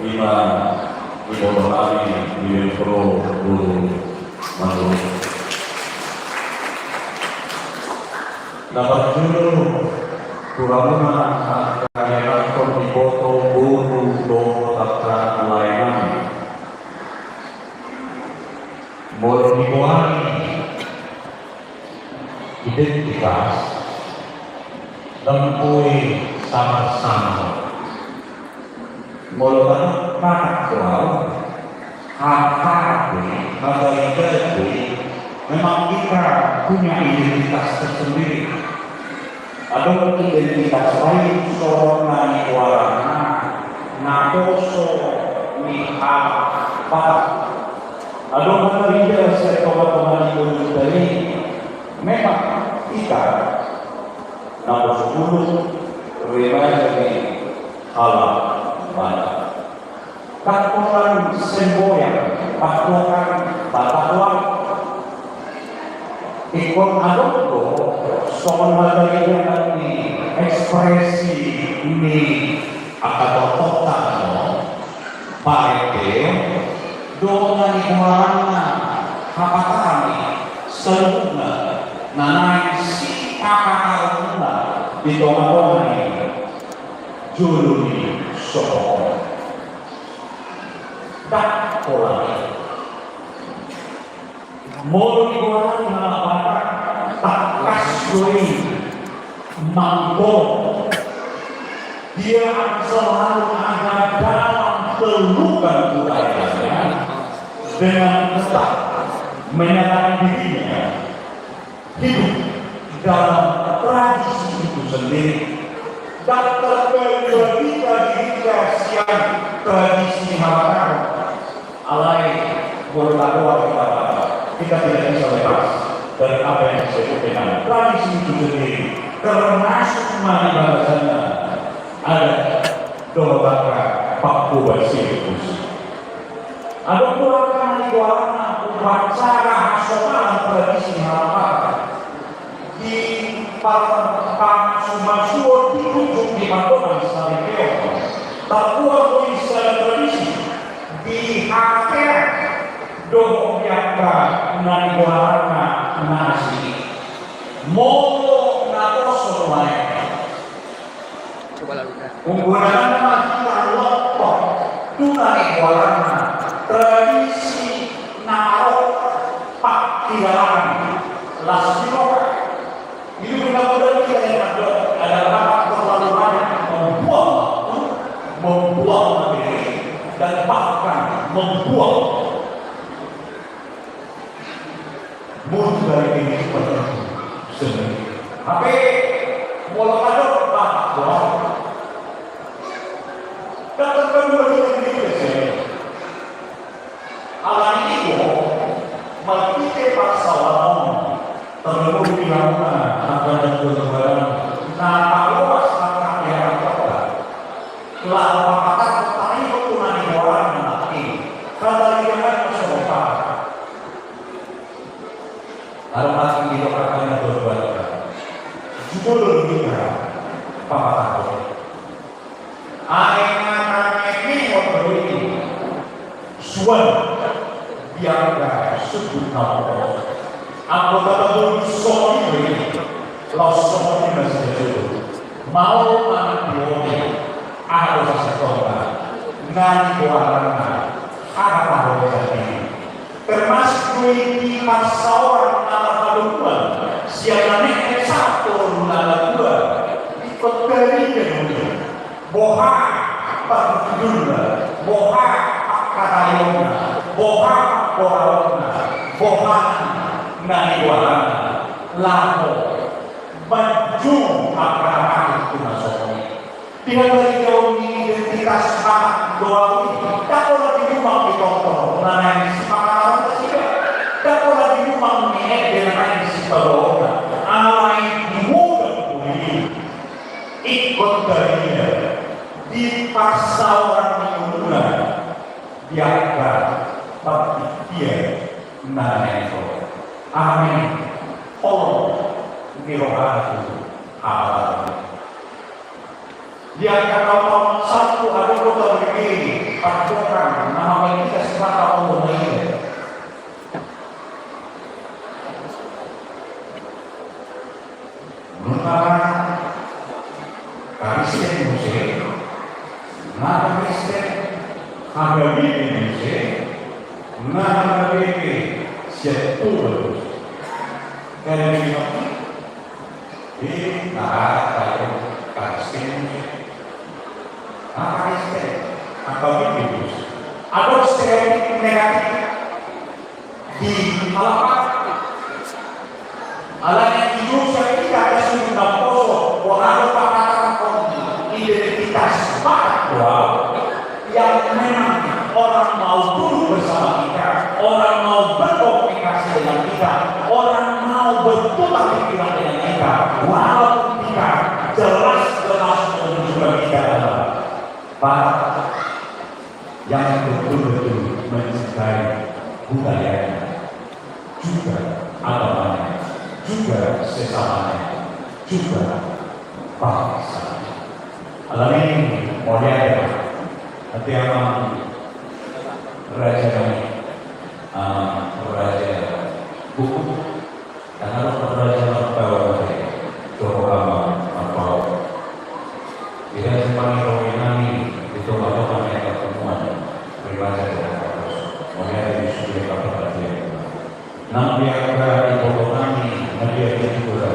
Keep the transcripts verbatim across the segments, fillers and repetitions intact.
Ima iboto nami di Pro Guru Manurung. Na parjolo, tu hamuna angka ianakhon, iboto, boru dohot angka lae nami. Molo digoari identitas, ndang boi samar-samar. Molo tadok Batak do au, Batak do i, Batak do i, memang kita punya identitas tersendiri. Adong identitas lain songon na nigoarna naposo ni halak Batak. Adong na tarida sian tonga-tonga ni ngolunta i, memang hita naposo bulung, remaja ni halak Batak. Ndang holan semboyan, ndang holan Batak doang. Ingkon adong do songon hata i, ibarat ni ekspresi ni angka tokohta, no, parenteo, dohot na nigoarna hapataran i, saluhutna na naeng sipakataranmuna di tonga-tonga ni jolo ni sopo on. Ndang holan. Molo digoari halak Batak, tangkas do i manggolo. Dia akan selalu ada dalam pelukan budayanya dengan tetap menyatakan dirinya hidup dalam tradisi itu sendiri. Ndang terkecuali dirinya sian tradisi halak Batak. Alai molo tagoar hita Batak, kita tidak bisa lepas dari apa yang disebut dengan tradisi itu sendiri, termasuk ma di bagasanna adat dohot angka pangkobar sirkus. Adong do angka na nigoarna upacara hasomalan tradisi ni halak Batak. Di par-, pamasu-masuon di ujung ni pandohan sarinteon, tarbuat do i sada tradisi di haratean dohot di angka na nigoarna na asing i. Molo naposo nuaeng, coba lalu, Kak. Menggunakan makitan lotok tu na nigoarna tradisi na marok pangkilalaan las ni roha. Ini benar-benar kita yang ada, ada rapat terlalu banyak membuang waktu, membuang materi, dan bahkan membuang mutu dari kehidupan sendiri. Tapi molo tadok Batak doang, kan terdua ini. Alani i do, marhite parsaoran on, tarlumobi di hamuna angka dongan-dongan na paloas angka ianakhonta, laho pamatangkon taringot tu na nigoarna nangkin, hata i do ma songon i. Adong nangkin didok angka na dongan-dongan, jumolo do hita pamatangkon. Ai na tangke ningot do i suan di angka sundut na pola. Anggo tatabodus songon i do i, laos songon i ma sijajolo. Maol manang dioli, aha do sasintongna na nigoarna hahapahorean diri. Termasuk do i di parsaoran na marhadomuan sian na neknek sahat tu na dua. Ingkon tarida do i boha parhundulna, boha pangkataionna, boha panggoraonna, boha na nigoarna, laho manjou angka na patut tu na songon i. Di hata i do ni identitas Batak do au i, ndang pola di rumang ni tongtong na naeng sipakataranna nasida, ndang pola di rumang ni ende na naeng sipaboaonna, alai di rumang ni, ingkon tarida di parsaoran ni ngoluna, di angka partingkian na naeng ro. Amin. Holong ni rohana tu hata. Di angka taon-taon sampulu Na Kristen, H K B P muse, na H K B P sian Tuhan. Jadi, di na Kristen, na Kristen, H K B P muse. Adong stereotip negatif di halak Batak. Alani i, di Indonesia kita ada suku naposo, wahano pakatakan identitas Batak doang, yang memang orang mau duduk bersama kita, orang mau berkomunikasi dengan kita, orang mau bertukar pikiran dengan kita, walaupun kita jelas-jelas menunjukkan kita adalah Batak yang betul-betul mencintai budayanya, juga agamanya, juga sesamanya, juga bangsanya. Alani i, mauliate ma. Ate amang raja nami, ah, raja buku. Tangan raja marpaung ate, joro hama marpaung. Di raja pangidoan nami, di tonga-tonga ni parpunguan, di raja di atas. Mauliate di sude kapala dia. Nang di angka di tonga nami, nang di angka di tonga.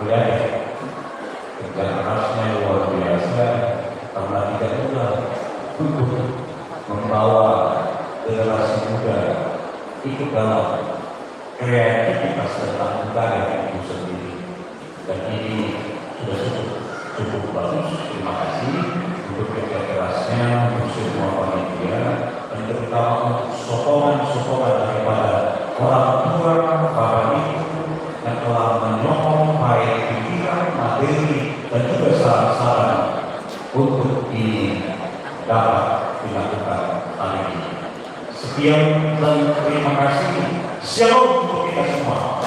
Mauliate. Kerja kerasnya luar biasa, karena tidak mudah untuk membawa generasi muda ikut dalam kreativitas tentang budaya itu sendiri. Dan ini sudah cukup, cukup bagus. Terima kasih untuk kerja kerasnya, untuk semua panitia, dan terutama untuk sokongan-sokongan daripada orang tua, bapak ibu, yang telah menyokong baik pikiran, materi, dan juga saran-saran untuk ini dapat dilakukan hari ini. Sekian dan terima kasih. Shalom untuk kita semua.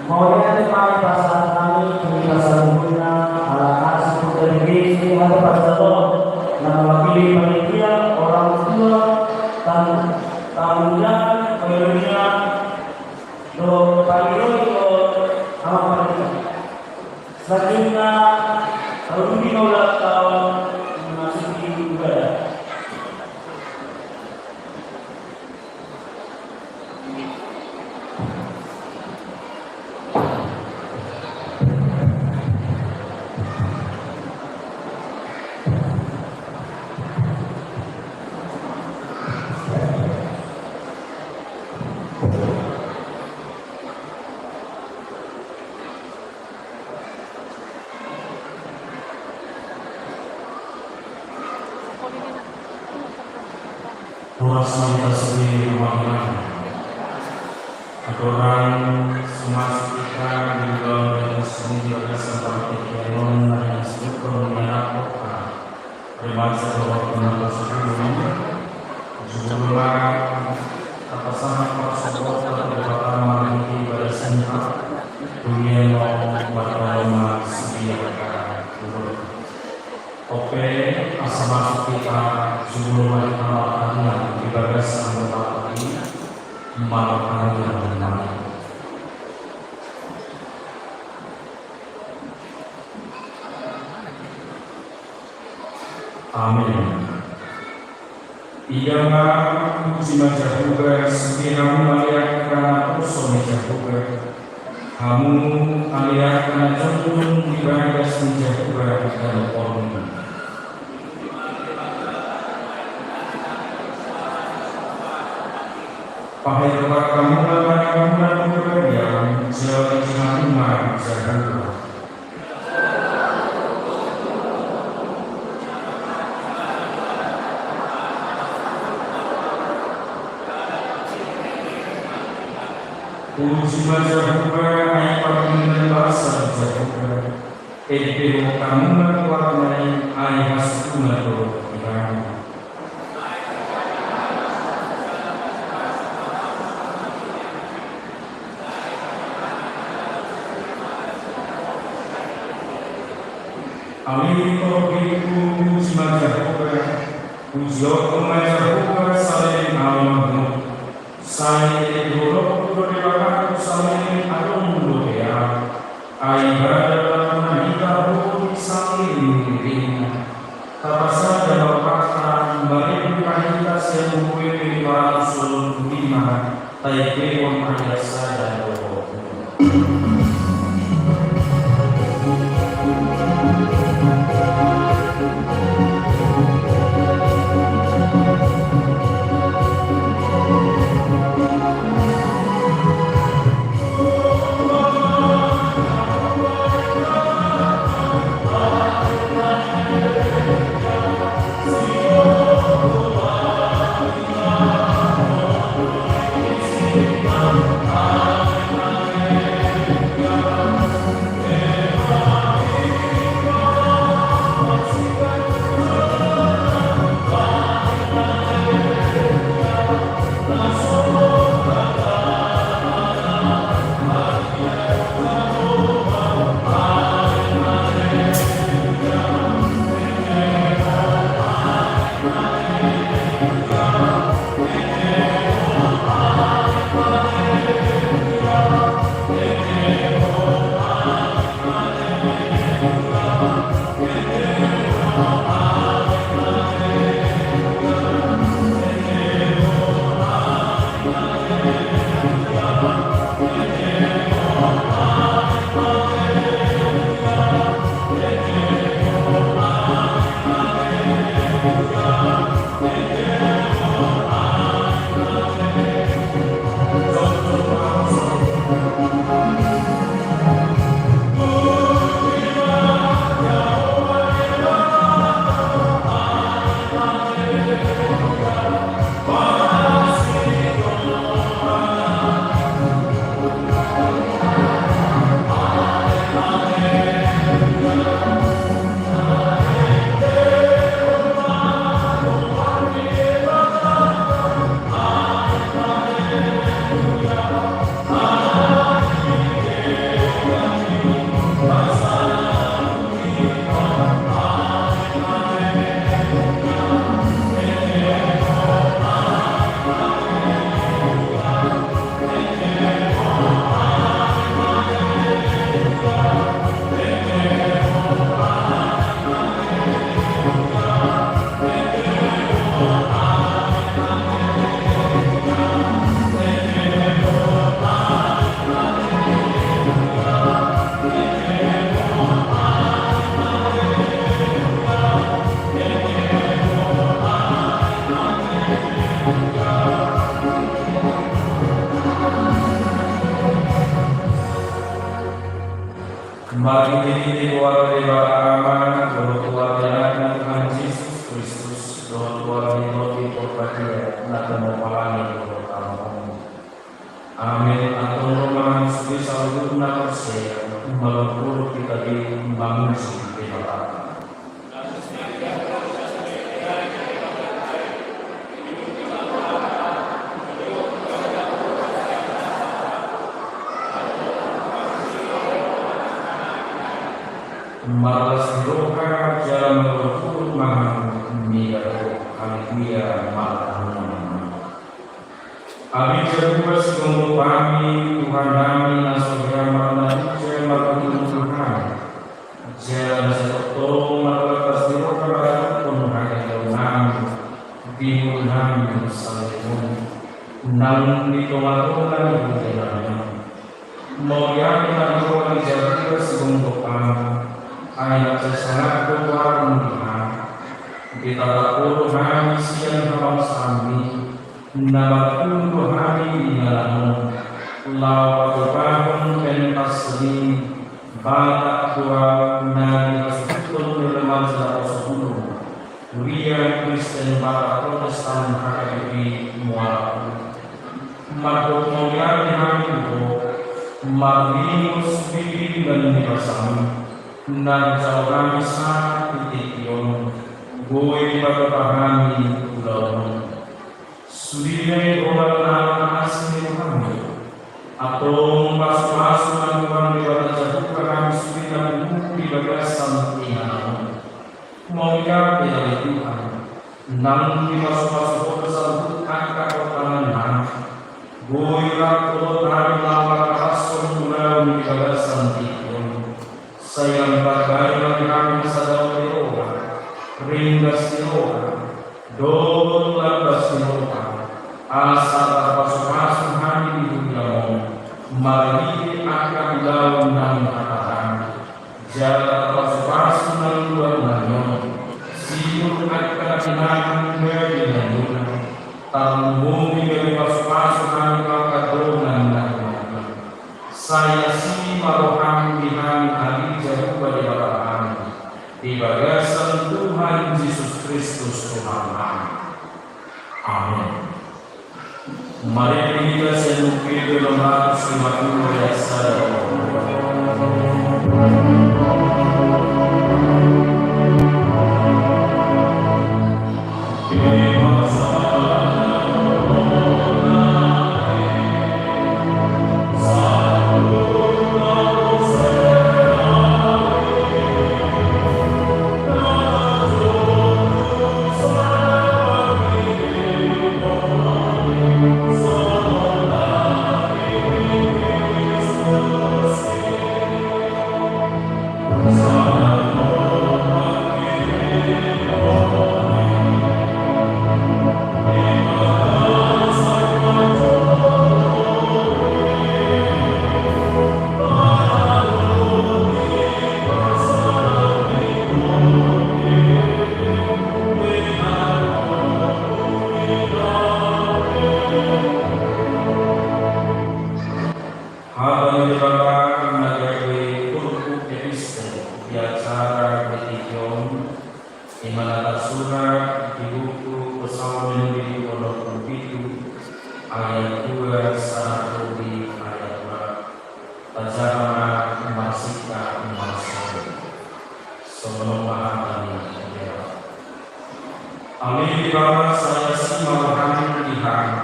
Mauliate ma di pasahat nami, di pasahat nami, ala kasih dari G C atau pasahat na mewakili panitia, orang tua, tamu, tamu undangan, panitia, dohot panitia, dohot amang panitia. Selanjutnya, Rudi Maulata memasuki ibadah. Horas ma di hita sude, amang inang. Andorang so masuk hita di dalam bagas ni, bagas partingkian on, na disebutkan ni anak kota. Remaja dohot na pasupulu, jumolo ma tapasahat parsogot tu Debata marhite ibadah singkat. Dungian on mardalan ma sude angka ulun. Ope, asa masuk hita, jumolo ma hita martangiang di bagasan Debata i, martangiang ma hita. Amen. Ida ma, puji ma Jahowa, sude hamu ale angka na poso ni Jahowa. Hamu ale angka na jongjong di bagas ni Jahowa di tano on. Paherbang hamu ma, hamu na tu pangadian, jalo hamu ma Jahowa. Puji ma Jahowa, ai pardenggan basa ni Jahowa. Ende pe hamu ma tu atas ni ai, hasuhuton do ibana. Ale torbingku, puji ma Jahowa. Siompung ma Jahowa saleleng au mangihut, sai dibolongku do Debata saleleng adong dope au. Ai ibana do na hita hot saleleng ni lelengna. Tapasada ma rohanta, marende ma hita sian Buku Ende lima ratus ualu pulu lima. Taendehon ayat sada dohot. Marhitehite goar ni Debata Ama, dohot goar ni Anakna Tuhan Jesus Kristus, dohot goar ni Tondi Porbadia, na tongtong marame dohot hamu. Amen. Antong ro ma hami sude saluhutna porsea, marolopolop hita be mamuji Debata. Marlas ni roha jala marolopolop ma hami. Haleluya. Martangiang ma hami. Amen. Jahowa sigomgom hami, Tuhan nami na so hea marnarija marhite hami. Jala na sai tongtong marlas ni roha mangihuthon hagagaon nami, di ngolu nami saleleng on, naung di tongatonga ni huria nami. Mauliate ma di roha ni Jahowa sigomgom hami, ai mansai sangap do goarmu di hami. Ditatap Ho do hami sian habangsaanmi, na marpungu do hami di inganan on, laho patupahon pentas seni Batak do Ahu na dihasuhuton ni remaja na poso bulung, Huria Kristen Batak Protestan H K B P Muara Bungin. Mandok mauliate hami tu Ho, marningot sude di pirimbinan ni basam, na hujalo hami sahat tu tingki on, boi dipatupa hami ulaon on. Sude do holan anak asi ni Tuhan, antong pasupasu ma Tuhan Debata Jahowa hami sude na pungu di bagasan inganan on. Mauliate ale Tuhan. Nang dipasupasu Ho do saluhut angka partangiangnami, boi rap dohot hami laho marhasol ulaon di bagasan tingki on. Sai lam tarbahen ma di hami hasadaon ni roha, ringgas ni roha, dohot lambas ni roha, asa tarpasupasu hami di dunia on marhite angka ulaon na hataranami. Jala tarpasupasu nang ulaon nami on, sinur angka na pinahan gabe na niula, tarlumobi gabe pasupasu hami tu angka dongan na hinaholongan. Sai asi ma roham di hami ale Jahowa Debatanami, di bagasan Tuhan Jesus Kristus Tuhannami. Amen. Marende hita sian Buku Ende onom ratus lima puluh ayat sada. Hata ni Debata na gabe turpuk epistel di acara di tingki on, i ma na tarsurat di buku Psalmen bindu onom pulu pitu ayat dua sahat tu di ayat dua. Tajaha ma marsitak marsogot. Songon on ma hata ni Debata. Ale Debata, sai asi ma roham di hami,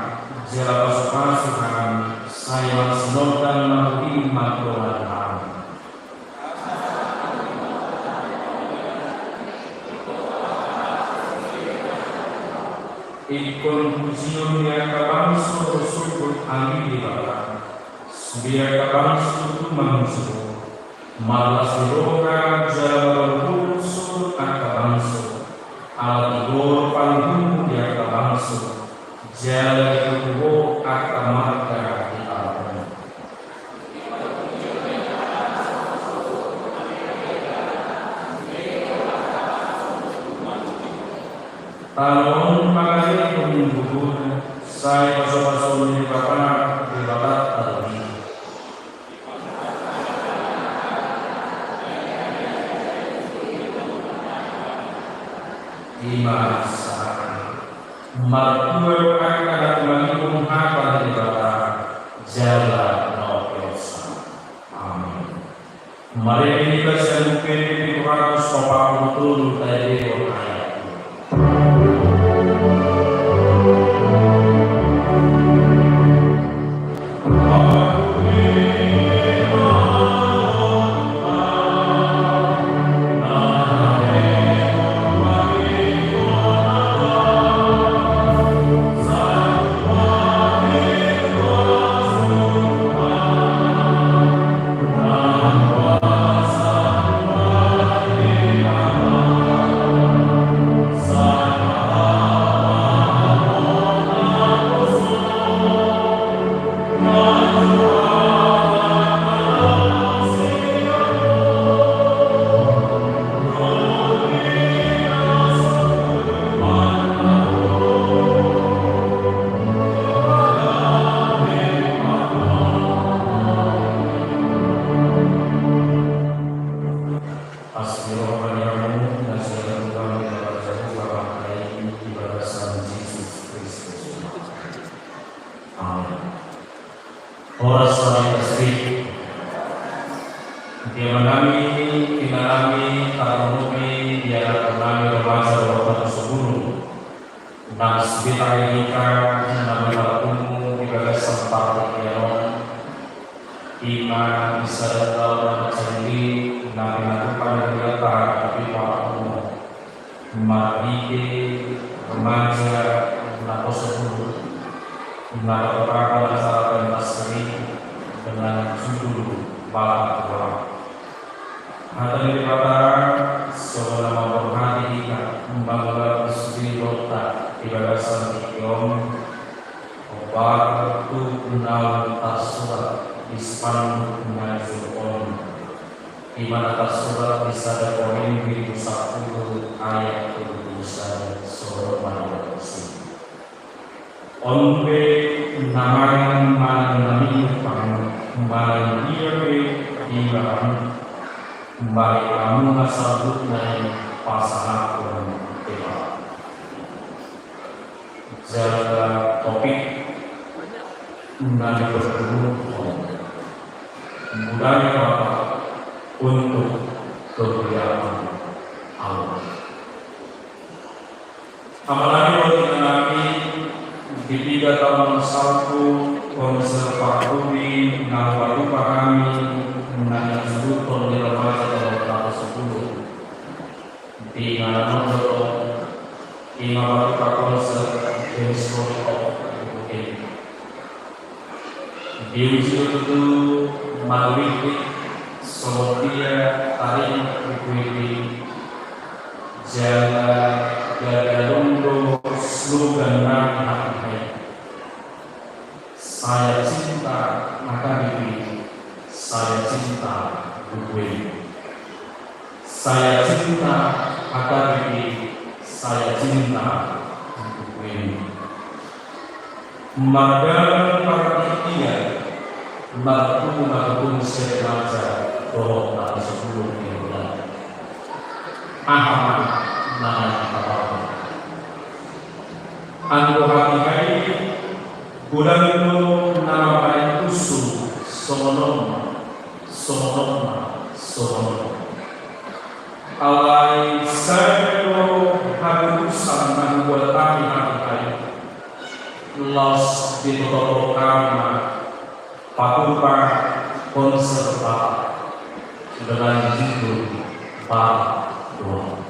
jala pasupasu hami, sai marsinondang ma hami mangkorhon hami. Ingkon pujion ni angka bangso do sogot ale Debata, sude angka bangso tumang jo. Marlas ni roha jala marolopolop sogot angka bangso, ala tigor panguhummu di angka bangso, jala ditutu Ho angka marga di tano on. Tano on mangalehon bubuna, sai pasupasuon ni Debata, Debata tano i. I ma sahat. Martua do angka na tumangihon hata ni Debata, jala na umpeopsa. Amen. Marende hita sian Buku Ende bindu onom ratus opat pulu tolu, taendehon ayat dua. Asi ni roha ma di hamu na sian Tuhan Debata Jahowa marhite di bagasan Jesus Kristus. Amen. Horas ma di hita sude. Di amanami, inanami, tarlumobi di anakkonami remaja dohot na so burung. Nang sude hita na marpungu di bagasan partingkian on, i ma di sada taon na mansai uli na pinatupa ni Debata di parpunguan. Marhite Remaja na poso dulu, na berbagai acara pentas seni dengan judul Batak Tua. Hata ni Debata, songon na mamborhati hita, mangulahon sude dohot di bagasan tingki on, ombar tu naung tarsurat di spanduk na di jolo on. Di mana tarsurat di sada Korin bindu sampulu ayat tolu pulu sada, songon on ma didok disi. On pe na mangan manang na minum hamu, manang dia pe di hamu, bahen hamu ma saluhutna i pasahathon Debata. Jala topik na dipertemuhon, budaya Batak untuk kemuliaan Allah. Apalagi buat inang nami, di piga taon salpu konser parhobing na hupatupa hami na diuduthon di remaja taon dua ribu sepuluh. Di na nonton, di na patupa konser, di Sport of Ibu Kemi. Diuji tutu manurik, songon dia taringot buku i, jala gabe adong do slogan na hatiha i. Saya cinta H K B P, saya cinta buku ini. Saya cinta H K B P, saya cinta buku ini. Mardalan partingkian, marpungu marpungu siremaja dohot na di sepuluh kilometer. Aha ma na naeng tapaboa? Anggo hatiha i, godang do na mambahen usul songon on ma, songon on ma, songon on ma. Alai sada do hagogosan na hubuat hami hatiha i, laos ditotop hami ma patupa konser Batak dengan judul Batak Dua.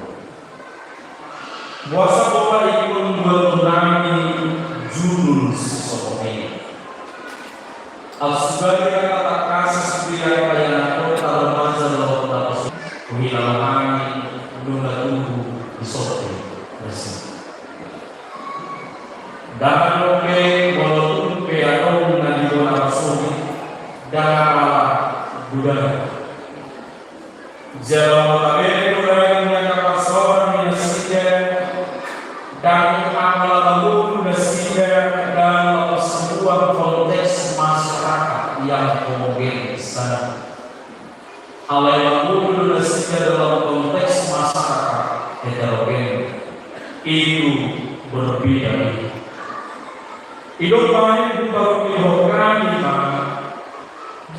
Boasa boha ingkon dibuat nami judul sisongon i? Aut sibali angka tangkas, sibali angka ianakhonta, remaja dohot na poso, huhilala hami nunga tubu di son pe nasida. Ndang adong be, molo tung pe adong na di bona rasoni, ndang apala godang. Jala molo tabene godang ni angka parsaoran ni nasida, ndang apala mangolu nasida dalam sebuah konteks masyarakat yang homogen, alai mangolu nasida dalam konteks masyarakat heterogen, itu berbeda. I do umbahen huparungkilhon hami ma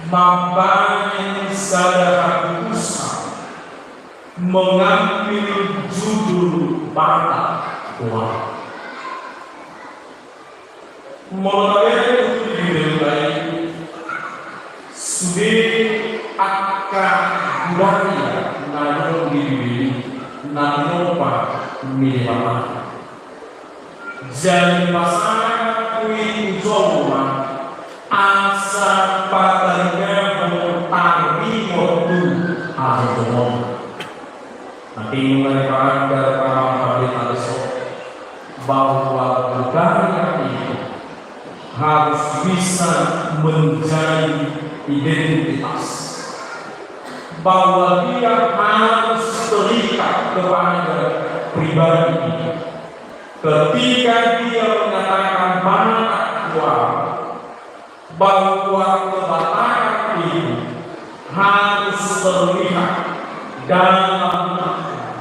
mambahen sada hagogosan mengambil judul Batak Dua. Molo tabene tutu di Bibel i, sude angka budaya na adong di Bibel i na tinompa ni Debata. Jadi pasahat tu i tu jolma asa pataringahon taringot tu hajojohon. Nanti mulai paandar paman pandita di son bahwa budaya itu harus bisa menjadi identitas, bahwa dia harus terikat kepada pribadi. Ketika dia menyatakan Batak Dua, bahwa kebatakan itu harus terlihat dalam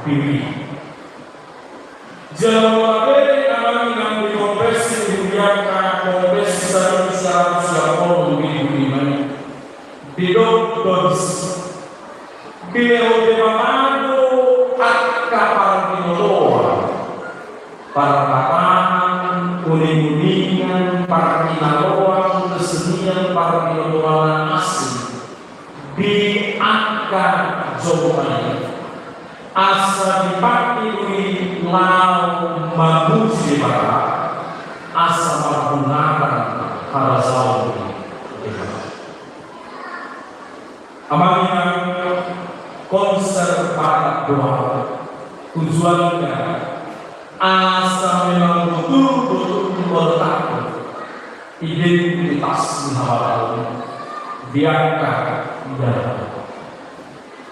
diri. Jala molo tabene amang inang di konfesi huriata, konfesi sadia sian Siapono di Budiman, didok do disi, dilehon Debata do angka parbinotoan, parkataan, uninguningan, parhinaloan, kesenian, parbinotoan na asing di angka jolma i, asa dipakke Laho mamuji Debata, asa marbungatan harajaon ni Debata. Amang inang, konser Batak Doa tujuanna asa memang botul-botul meletakkan identitas ni hamaolon di angka idaon.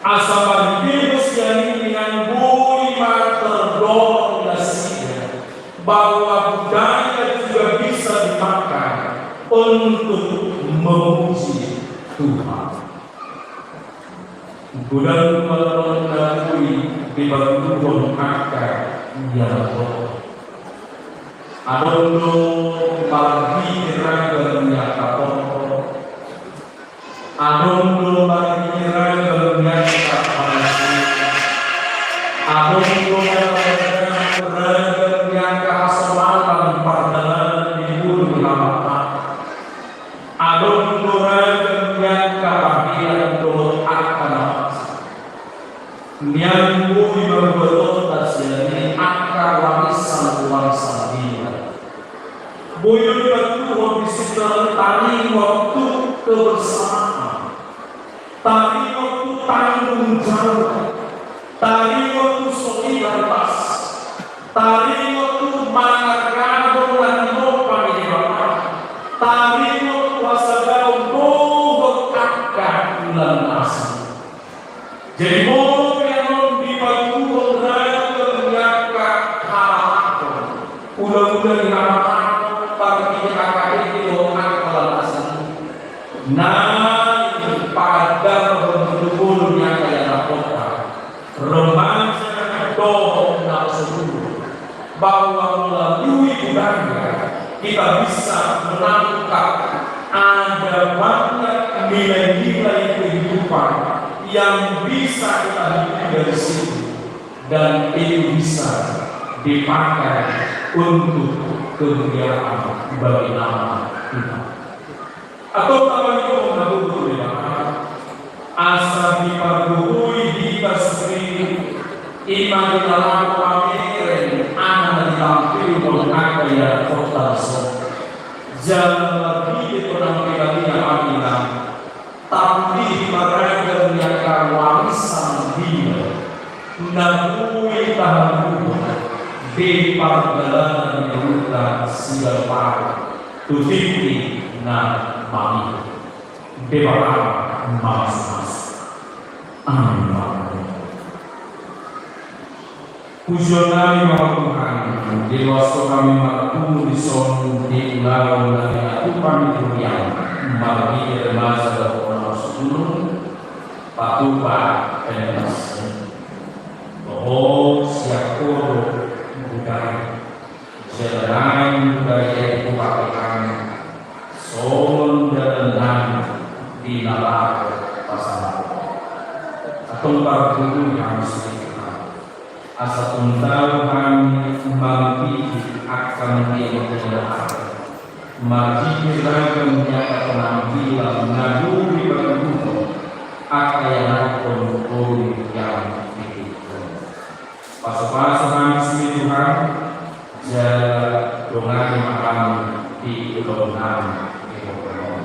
Asa marhite sian i nian boi ma terdorong nasida bahwa budaya juga bisa dipakai untuk memuji Tuhan. Godang ma na boi dipatuduhon angka idaon. Adong do marhite ragam ni angka tokoh. Adong do marhite ragam ni angka pangalaman. Adong do marhite ragam ni angka hasomatan pardalanan di ngolu ni Amanta. Adong do ragam ni angka pangalaman dohot angka na mansai. Nian boi ma huboto sian i angka warisan-warisan dia. Boi do dipatuduhon disi taringot tu kebersamaan, taringot tu tanggung jawab, taringot tu solidaritas, taringot tu mangargahon na tinompa ni Debata, taringot tu hasadaon dohot angka ulaon na asing. Jadi molo pe annon dipatuduhon ragam ni angka hamatahon, ulaula ni hamatahon, parhite angka ende dohot angka ulaon na asing, naeng paandarhon tu ngolu ni angka ianakhonta, remaja dohot naposobulung, bahwa melalui budaya kita bisa menangkap ada banyak nilai-nilai kehidupan yang bisa kita hidupi dari situ, dan itu bisa dipakai untuk kemuliaan bagi nama Tuhan. Antong tapaihutihut ma tu Debata, asa dipargogoi hita sude, i ma di na laho pamereng aha na ditampilhon angka ianakhonta on. Jala marhite tonang pe na amang inang, tapuji ma ragam ni angka warisan dia na boi tahaluhon di pardalanan ni ngolunta siganup ari tu tingki na mangihut. Debata ma mamasu-masu. Amin. Pujion nami ma Tuhan, diloas Ho hami marpungu dison di ulaon na pinatupa ni huriaM, marhite remaja dohot naposobulung, patupa endasMu. Dohot sian Ho do budaya, jala naeng budaya i hupakehon songon dalan nami di na laho pasahathon. Antong pargogoi hami sude Tuhan, asa tung tau hami mangihut angka na uli, marhite ragam ni angka penampilan na boi dipatuduhon angka ianakhon ngolu ni huriaM. Pasu-pasu hami sude Tuhan, jala dongani ma hami di ulaon nami di portibi on.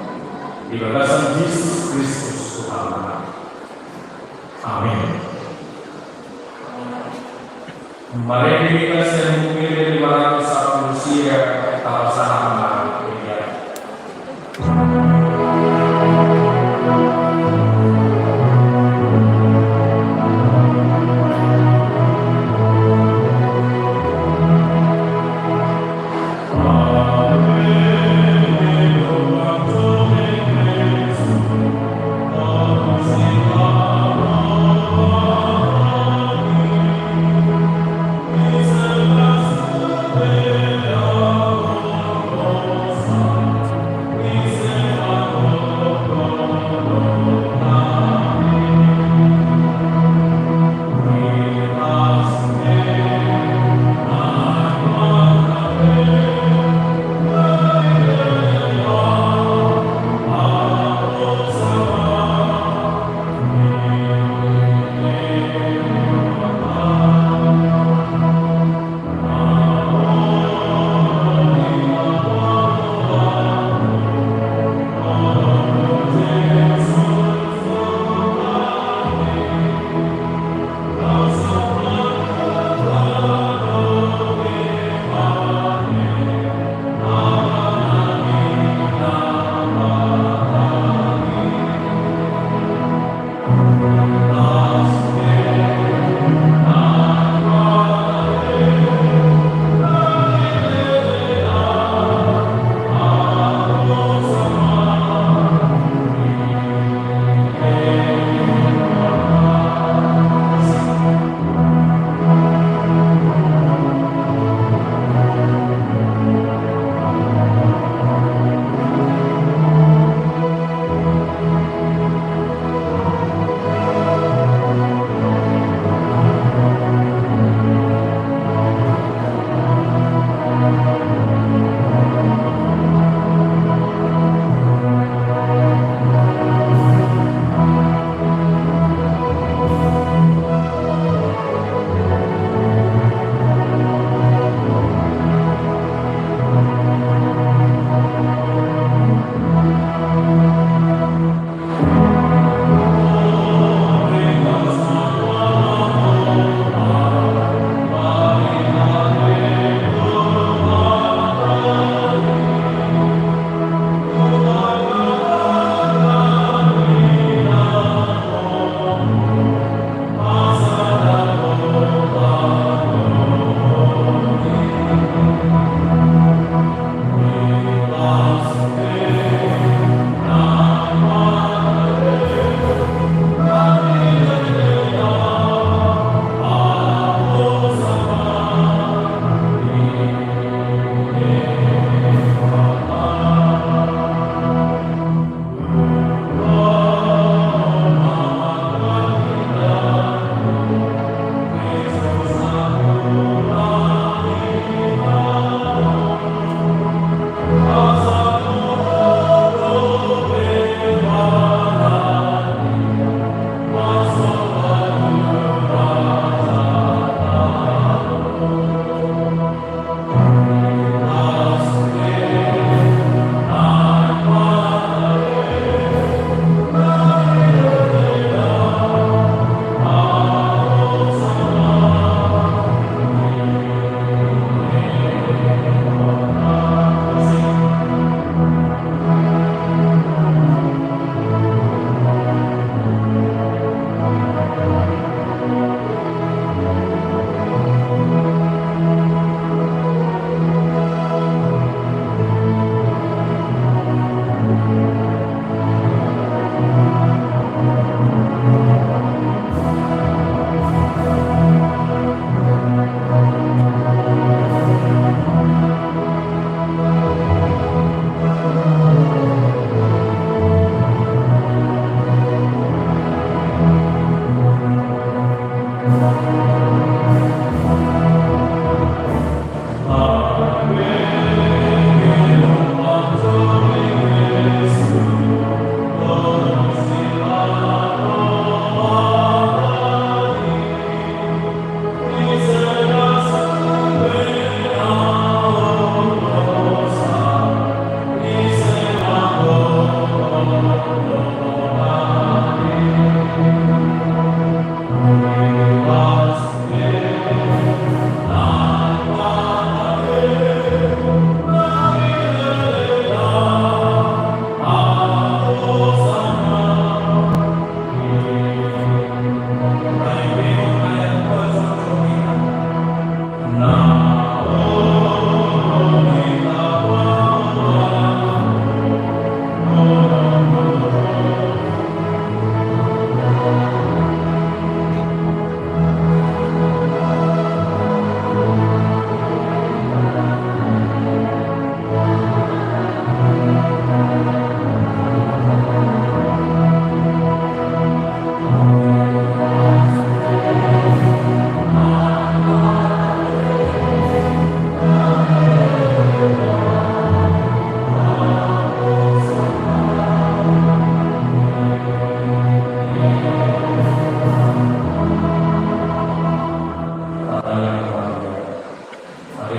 Di bagasan Jesus Kristus Tuhanta. Amin. Marende hita sian buku Ende lima ratus sampulu sia, tapasahat ma.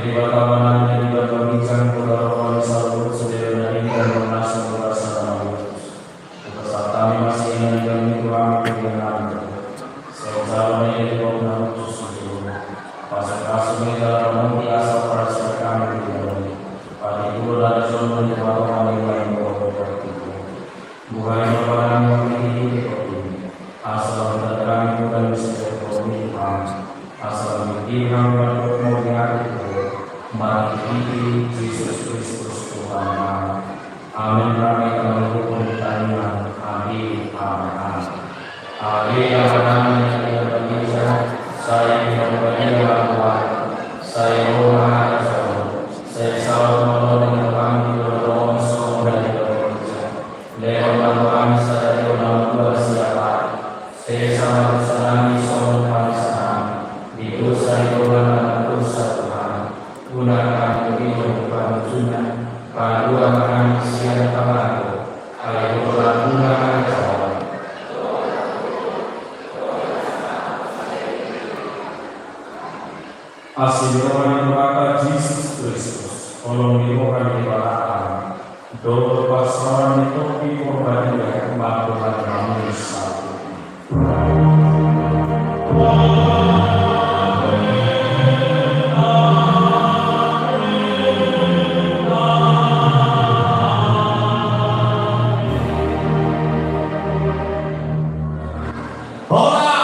Debata Amanami na di banua ginjang, huhorhon ma saluhut sipelean na denggan dohot na so murah sanabi. Hupasahat hami ma sian na denggan ni Tuhan, Tuhan nami. Sai jalo ma i di banua na hushus di jolo. Pasupasu ma i jala pamuji asa huparsahat hami di banua i. Patuduhon hami jolo di banua ni Tuhan, Tuhan. Buhai ma roha nami marhitehite Ho i, asa lam tadingkon hami tu hami setiap hami. Asa lam tadingkon hami mandok mauliate tu Ho, marhitehite Jesus Kristus Tuhan nami. Amen. Rame hita manghuhut tangiang. Amen. Amen. Amen. Ave Amanami na di banua ginjang, sai pinarbadia ma goarMu, sai ro ma harajaonMu, sai saut ma ulaonMu di hami, songon na di banua ginjang. Lehon ma tu hami sadari on hangoluan siapari. Sesa ma dosanami songon panesanami di dosa ni dongan na mardosa tu hami. Unang hami togihon tu pangunjunan, palua ma hami sian pangago, ai Ho do harajaon. Asi ni roha ni Tuhanta Jesus Kristus, holong ni roha ni Debata Ama, dohot parsaoran ni Tondi Porbadia, mandongani hamu saluhutna. Horas!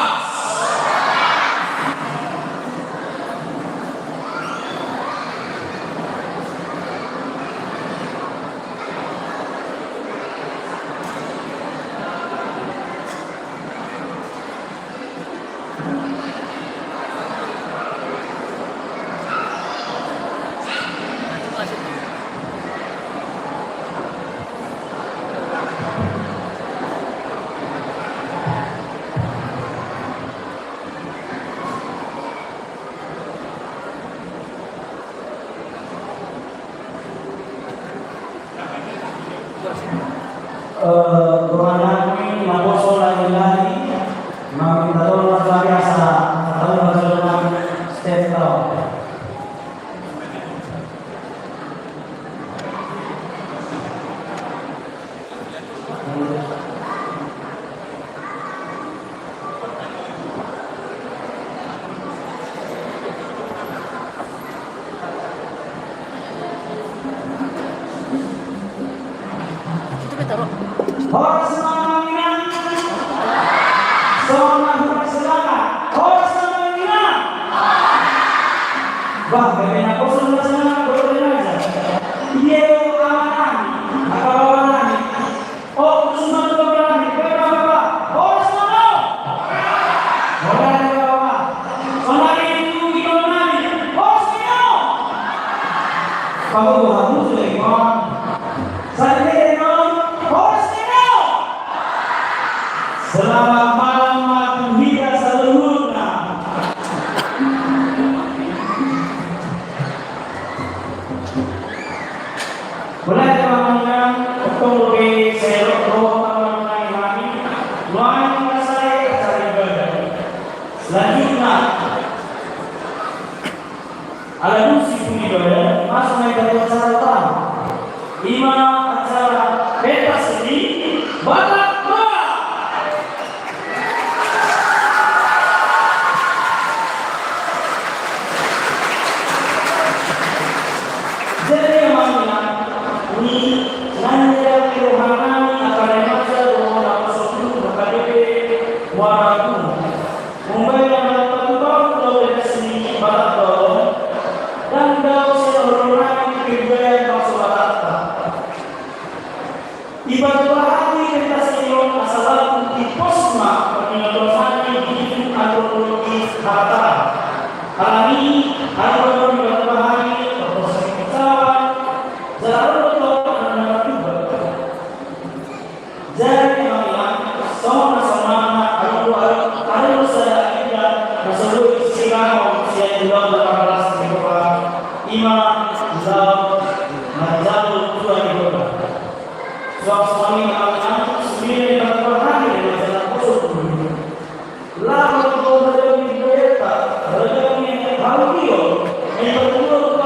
Eh, roha nami naposo lahi-lahi, maminta tolong ma tu ari asa, tolong ma jolo nami step down. Horas ma amang inang. Songon na hurang selama. Horas ma amang inang. Bah, gabe na kosong na selama, boleh aja. Iya, aman, aman. Apa bawa nami? Oh, sudah tu kami, kami apa? Horas ma amang. Horas ma amang. Sonari tu kita nami. Horas ma amang. Kamu buat musuh, Imam. Sadari on, horas ma amang. Selamat malam ma tu hita saluhutna. Mulai dari amang inang, tong dope sai ro amang inang, nuaeng ma sai acara ibadah. Selanjutna, ala dung sipung ibadah, masuk ma hita tu acara utama. Ima acara pentas seni Batak Toba. Jadi amang inang, ni nanya di roha nami, akan remaja dohot naposo tu H K B P Muara Gumul. Umbahen na mangkatubang tu pentas seni Batak Toba on, ndang dao sian horong nami tu kebudayaan bangso Batakta. Dipatupa hami pentas seni on asa laku dipos ma parningoton nami di antropologi Batak. Alani, alani dipatupa hami parpos ni cawan, jala ro do tu anak na martuba. Jadi amang inang, songon na songon na, adong do, adong, adong do sada agenda na so boi sinamot sian ulaon delapan belas ni Oktober, ima ulaon manjalo tua ni Toba. Suang songon i amang inang, sude na dipatupa hami remaja naposo tu Gumul. Laho tu ragam ni budayanta, ragam ni hau dio, na dipatuduhon tu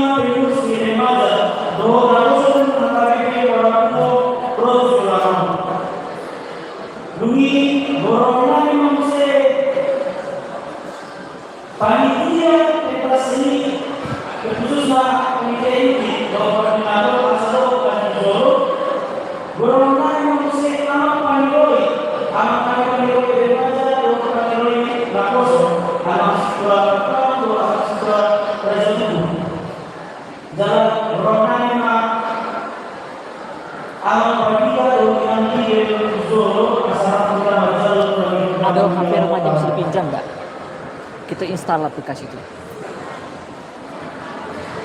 Pengurus ni remaja dohot naposo ni H K B P Muara Gembong ro tu joloan on. Dung i, borong nami ma muse panitia pentas seni, terkhususna panitia inti dohot koordinator asa dohot panitia jolo. Borong nami ma muse amang paniroi, amang nami paniroi remaja dohot paniroi naposo, amang situa Rempang dohot amang situa Raja Tugu. Jala borong nami ma amang pandita dohot inang di jolo asa dohot panitia jolo. Aduh, H P remaja bisa dipinjam nggak? Kita install aplikasi itu.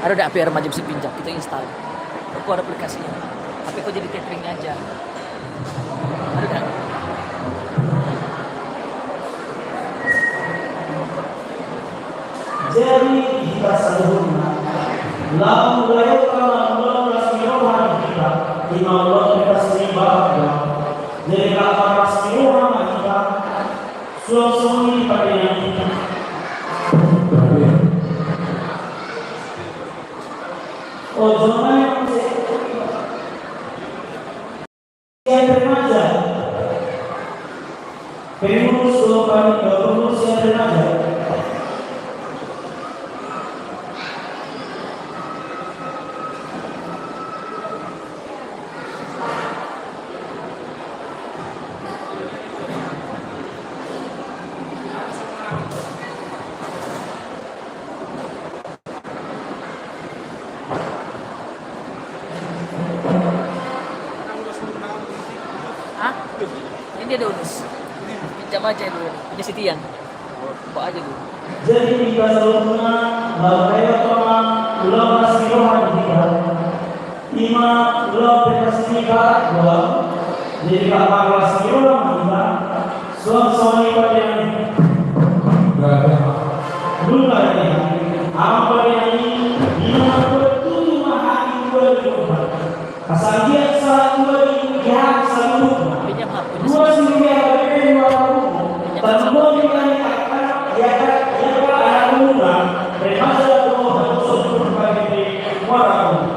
Ada nggak H P remaja bisa pinjam, kita install. Kok ada aplikasinya? Tapi kok jadi cateringnya aja? Ada nggak? Jadi hita saluhutna laho manjalo ma ulaon las ni roha di hita, ima ulaon pentas seni Batak Boa. Jadi laho las ni roha ma hita. Suang songon i pande nami. Ojo ma sian remaja. Pengurus dohot panitia, pengurus sian remaja. Hah? Ini ada ulus. Pinjam aja dulu. Punya si Tian. Jadi di pasal lima, lalu kayak apa, ulang masih rohani kita. Ima ulaon pentas seni Batak Boa. Jadi laho las ni roha ma hita. Suang songon i pande nami. Nunga hea, amang pande nami, ima na bertutu ma hami dua di rumah. Asa anggiat sahat dua di hami saluhutna. Dua si Rupiah H K B P Muara Gembong. Tarlumobi hami angka, ia kan, ia kan anak muna, remaja dohot naposo H K B P Muara Gembong.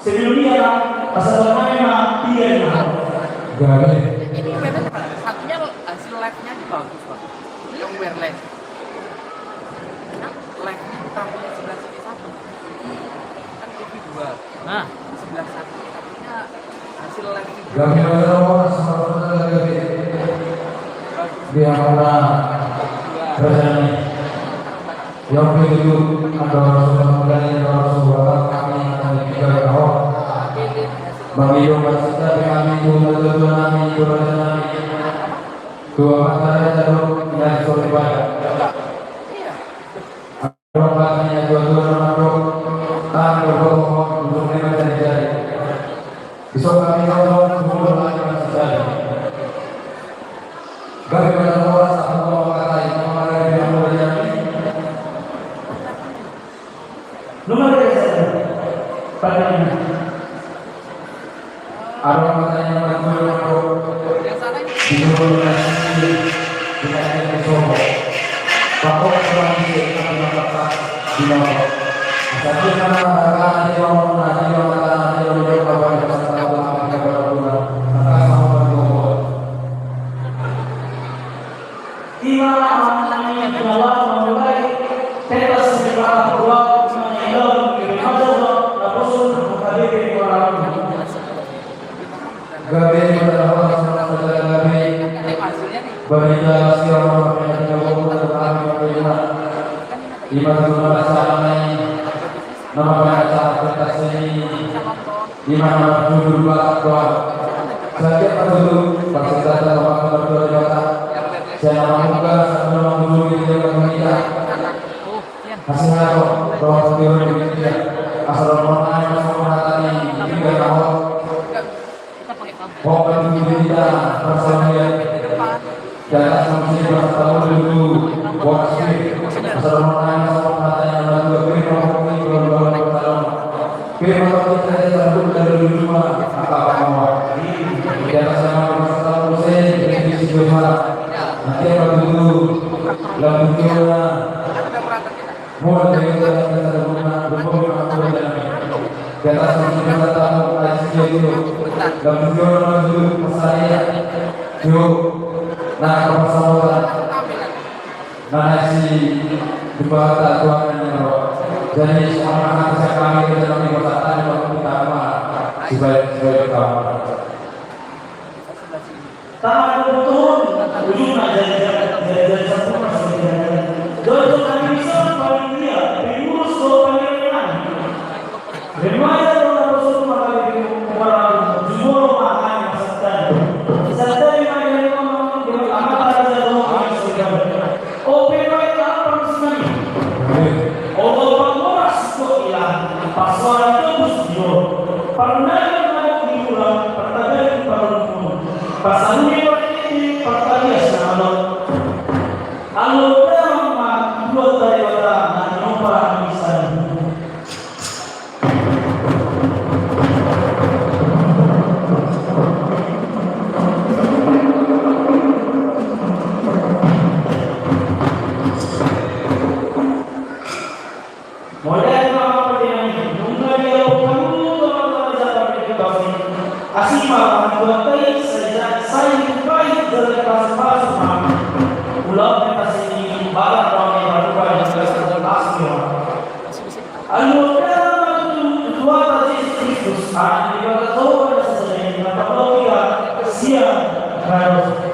Sebelumnya, pasahaton nami ma piga ni. Gabe. Ini memang satunya hasil live-nya aja bagus, Bang. Yang wireless. Nah, live-nya ditaruhnya sebelah sini satu. Kan T V dua. Nah. Sebelah satu, artinya hasil live. Gabe, gabe, gabe. Di mana? Kerjaan ini. Yang begitu, ada orang sudah mengenai orang sudah kami, kami juga tahu. Bagi domba kita, kami itu, betul-betul kami, itu raja kami. Tua matara jaduk, yang suruh ibadah. Adong hata ni natuatua na mandok, tahan do ho, ujungna manjadi-jadi. Isok hami tongtong, ujungna manjadi-jadi. Gabe ma na horas, apa mau katai, mau katai, mau katai. Nomor tiga. Pertanyaan. Adong ma na tuatua na mandok. Di jolo na sini, di na sini di Sobo. Pakok suang di sini, di na pakak, di na pakak. Asa di na pakak, di na pakak, di na pakak, di na pakak, di na pakak. Ima na manang i na laho mamulai pentas seni Batak Boa, ima na i laho di remaja dohot naposo H K B P Muara Gembong. Gabe ma na horas, gabe. Barita siapa yang mau menjawab pertanyaan? Ima tu na pasalamai, nama banyak saat pentas seni. Ima na marjudul Batak Boa. Setiap marjudul, pasti datang sama keluarga Batak. Saya nama muka, sama nama musuh di dalam kita. Kasih haro, roh tiur di kita. Asal mana yang masuk hati, kita tahu. Pokok di kita, persoalan. Jala sangsi bertemu dulu, buat sih. Sermonai sama katanya, lalu beri pokok itu, lalu bertemu. Beri pokok itu, saya sebut dari dulu, Pak. Apa kamu? Jala sama Lagu jona. Muat dari kita, kita guna, guna, guna, guna. Kita sama-sama tahu, ayo, ayo, ayo. Lagu jona, lagu jona, pasal ya. Yuk. Nah, kapasautan. Nah, si Debata Tuhan yang roh. Jadi, semangat, saya kami, kita kami, Bapak, tadi, Bapak, kita, Bapak. Sebaik, sebaik, Bapak. Tangan turun, ujungna jadi, jadi, jadi sempurna, sebagai. Dohot na bisa panitia, pengurus dohot panitia. Remaja dohot na bosok mangalilingi, umur jumolo ma hami marsatari. Satari ma hami, Amanta Raja dohot hami soripada. Ope ma i, Amanta Raja. Olo, pangoras do ilang, parsoalan tebus di dolok, parnaga na di hula, partagalan parlungun, pasaluhon ma i partalias na malot. Alualuhon ma tu Debata na tinopa ni saluhutna. Mauliate ma, Amang Pande nami, nunga dialap hamu tu Amanta Raja Pande Gembasi. Asi ma hami tu Amanta i, sai, sai, sai, jala pasupasu ma. Ulaon ni pasi ni balang, ulaon ni paruba, jala pasupasu ma. Alualuhon ma tu Tuhanta Jesus Kristus, Anak ni Debata, Jahowa na sasada i, na parlobi sian harajaon.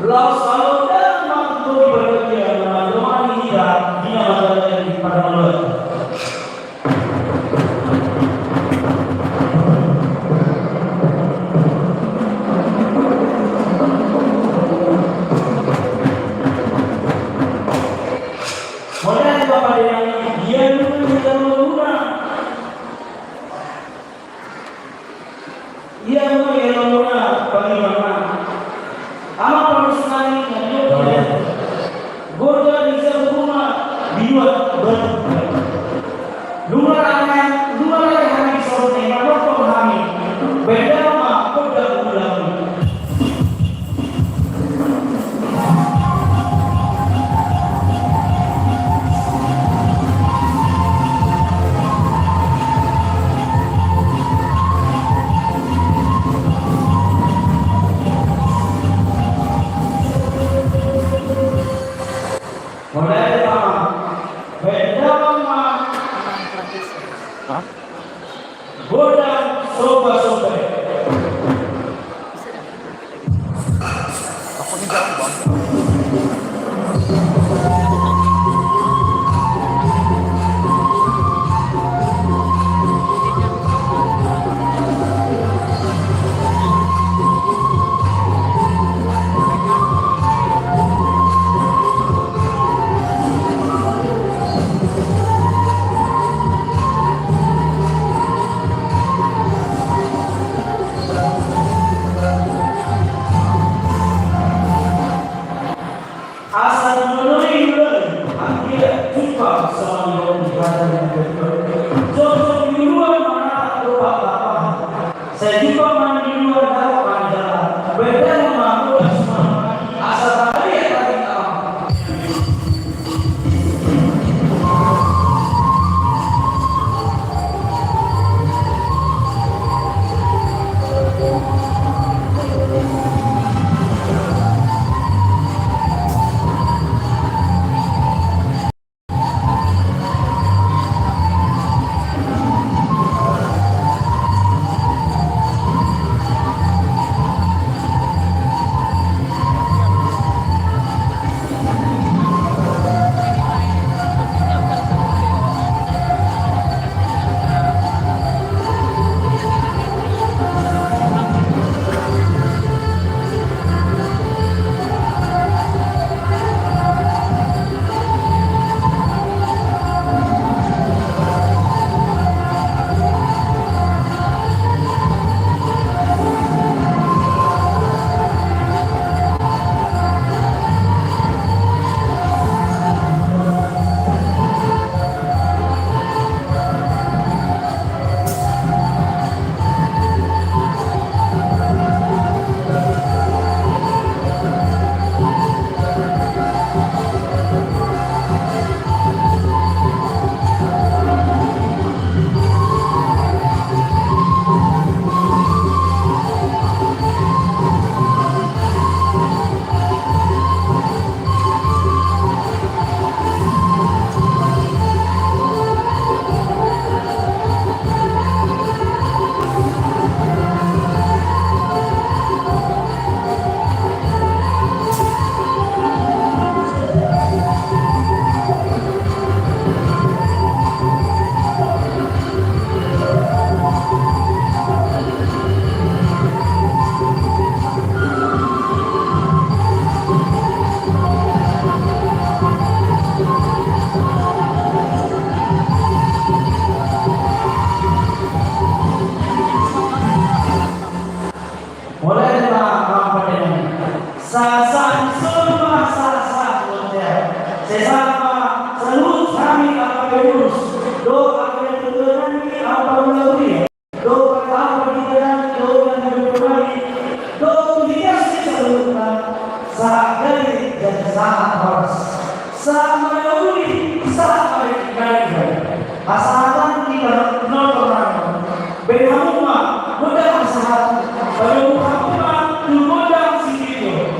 Laos alualuhon ma tu tondi parbadia na mandongani hita di na mandongani parngoluan. Mauliate ma, Pande nami, ia nunga dialap hamu. Ia nunga dialap hamu, Pande nami. Amang parmusik nami, nami, nami. Gorga di jabu rumah, di luar batu. Nunga rame, nunga rame hami songon i, manongtong hami. Baen damang ma gondang ulam. Mauliate ma, Amang. Baen damang ma. Paulus, dohot angka na tuatua nami, angka parhula huria, dohot angka parhitean, dohot angka na tuatua nami, dohot tu hita saluhutna, sahat gari jadi sahat horas, sahat ma na uli, sahat ma na uli. Hasahatan di tano, tano, tano. Bahen hamu ma gondang hasahatan, padomu hamu ma tu gondang sipitio.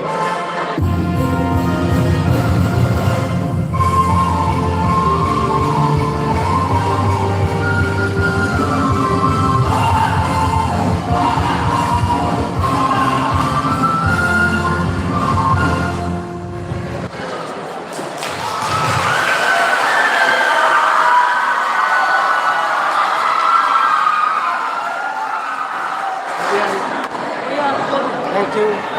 Thank you.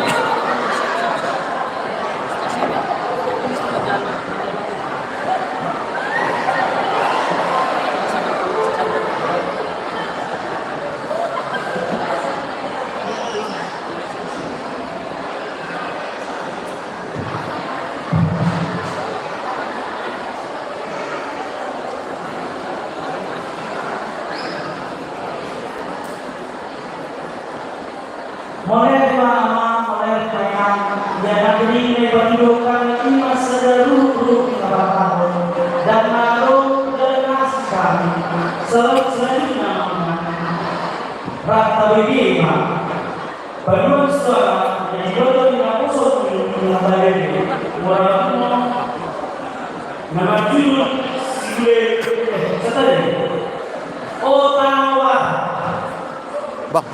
Mauliate ma Amang, mauliate ma Inang, ia na gering na dipatuduhon hami i ma sada ruhut-ruhut ni habatahon, ndang na adong, ndang na asing hami. Saluhut, saluhutna ma. Rap tabege ma. Paduan suara, na diboto ni naposo ni Natalene, mura uno, na marjudul Sibule, eh, Satade. O Tanoa. Bah.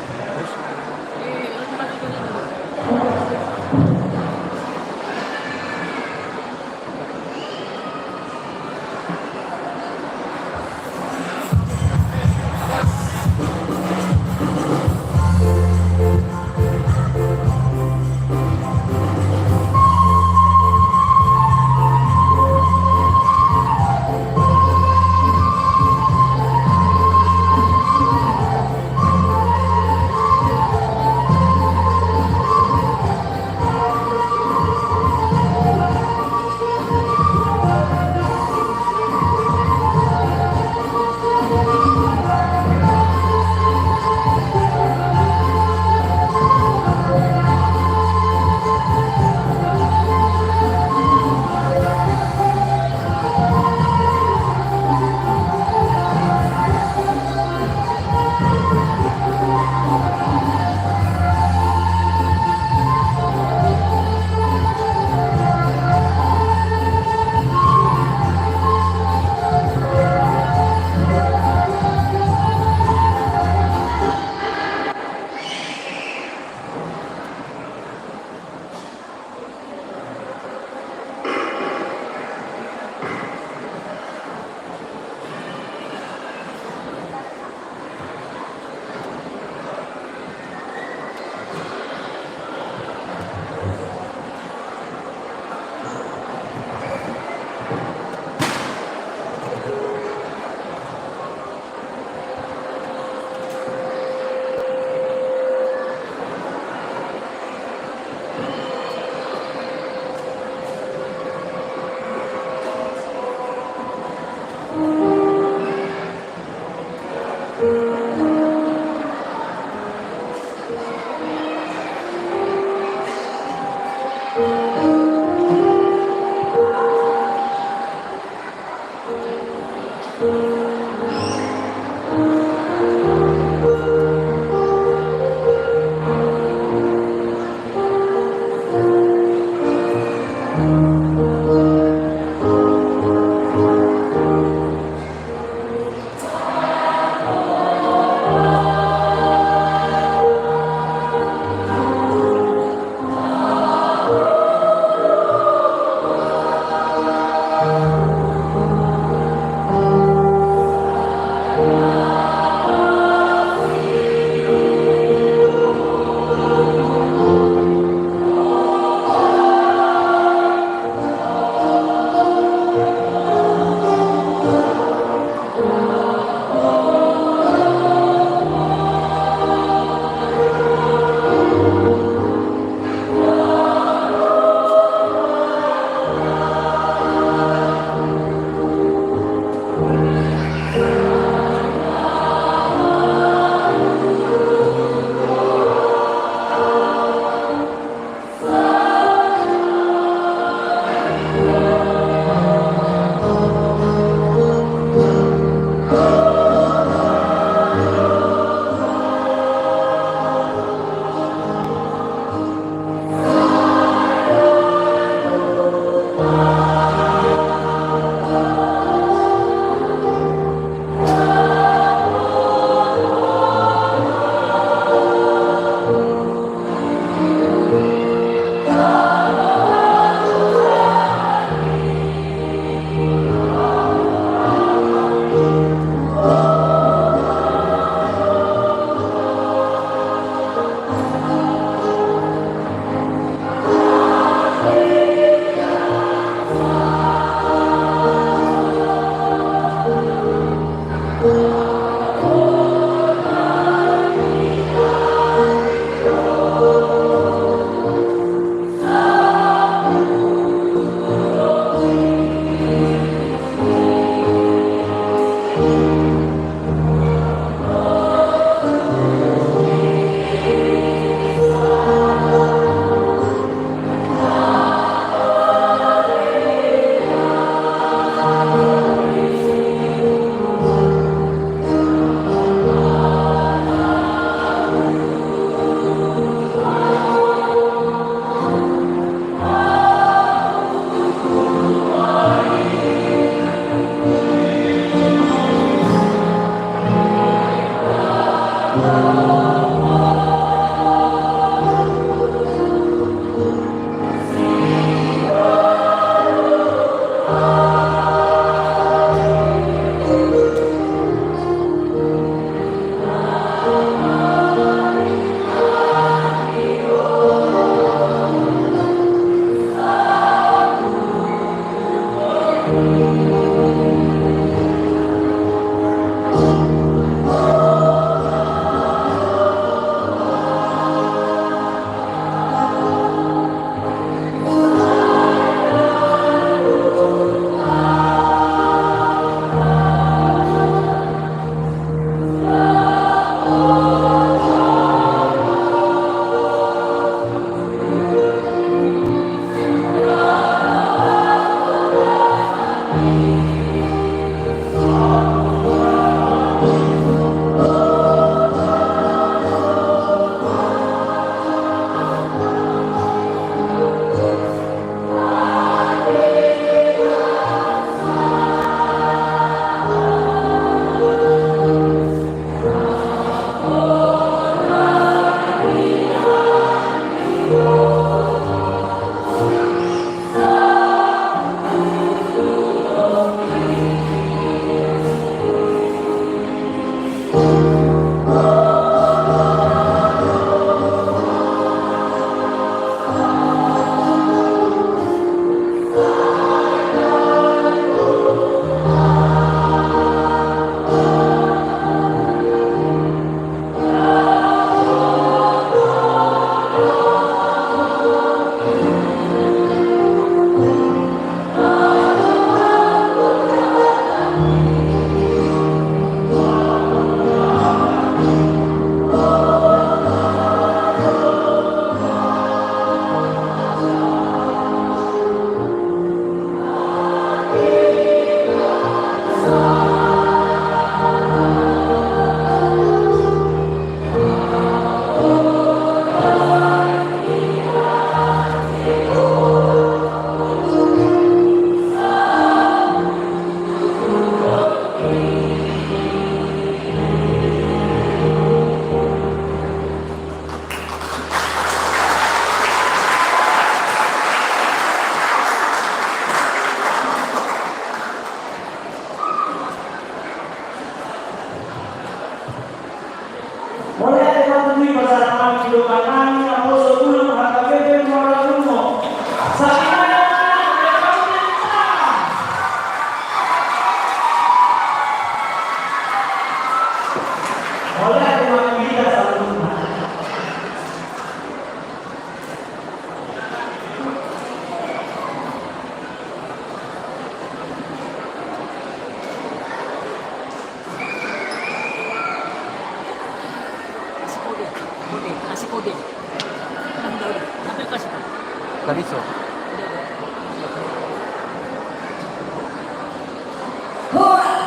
Horas.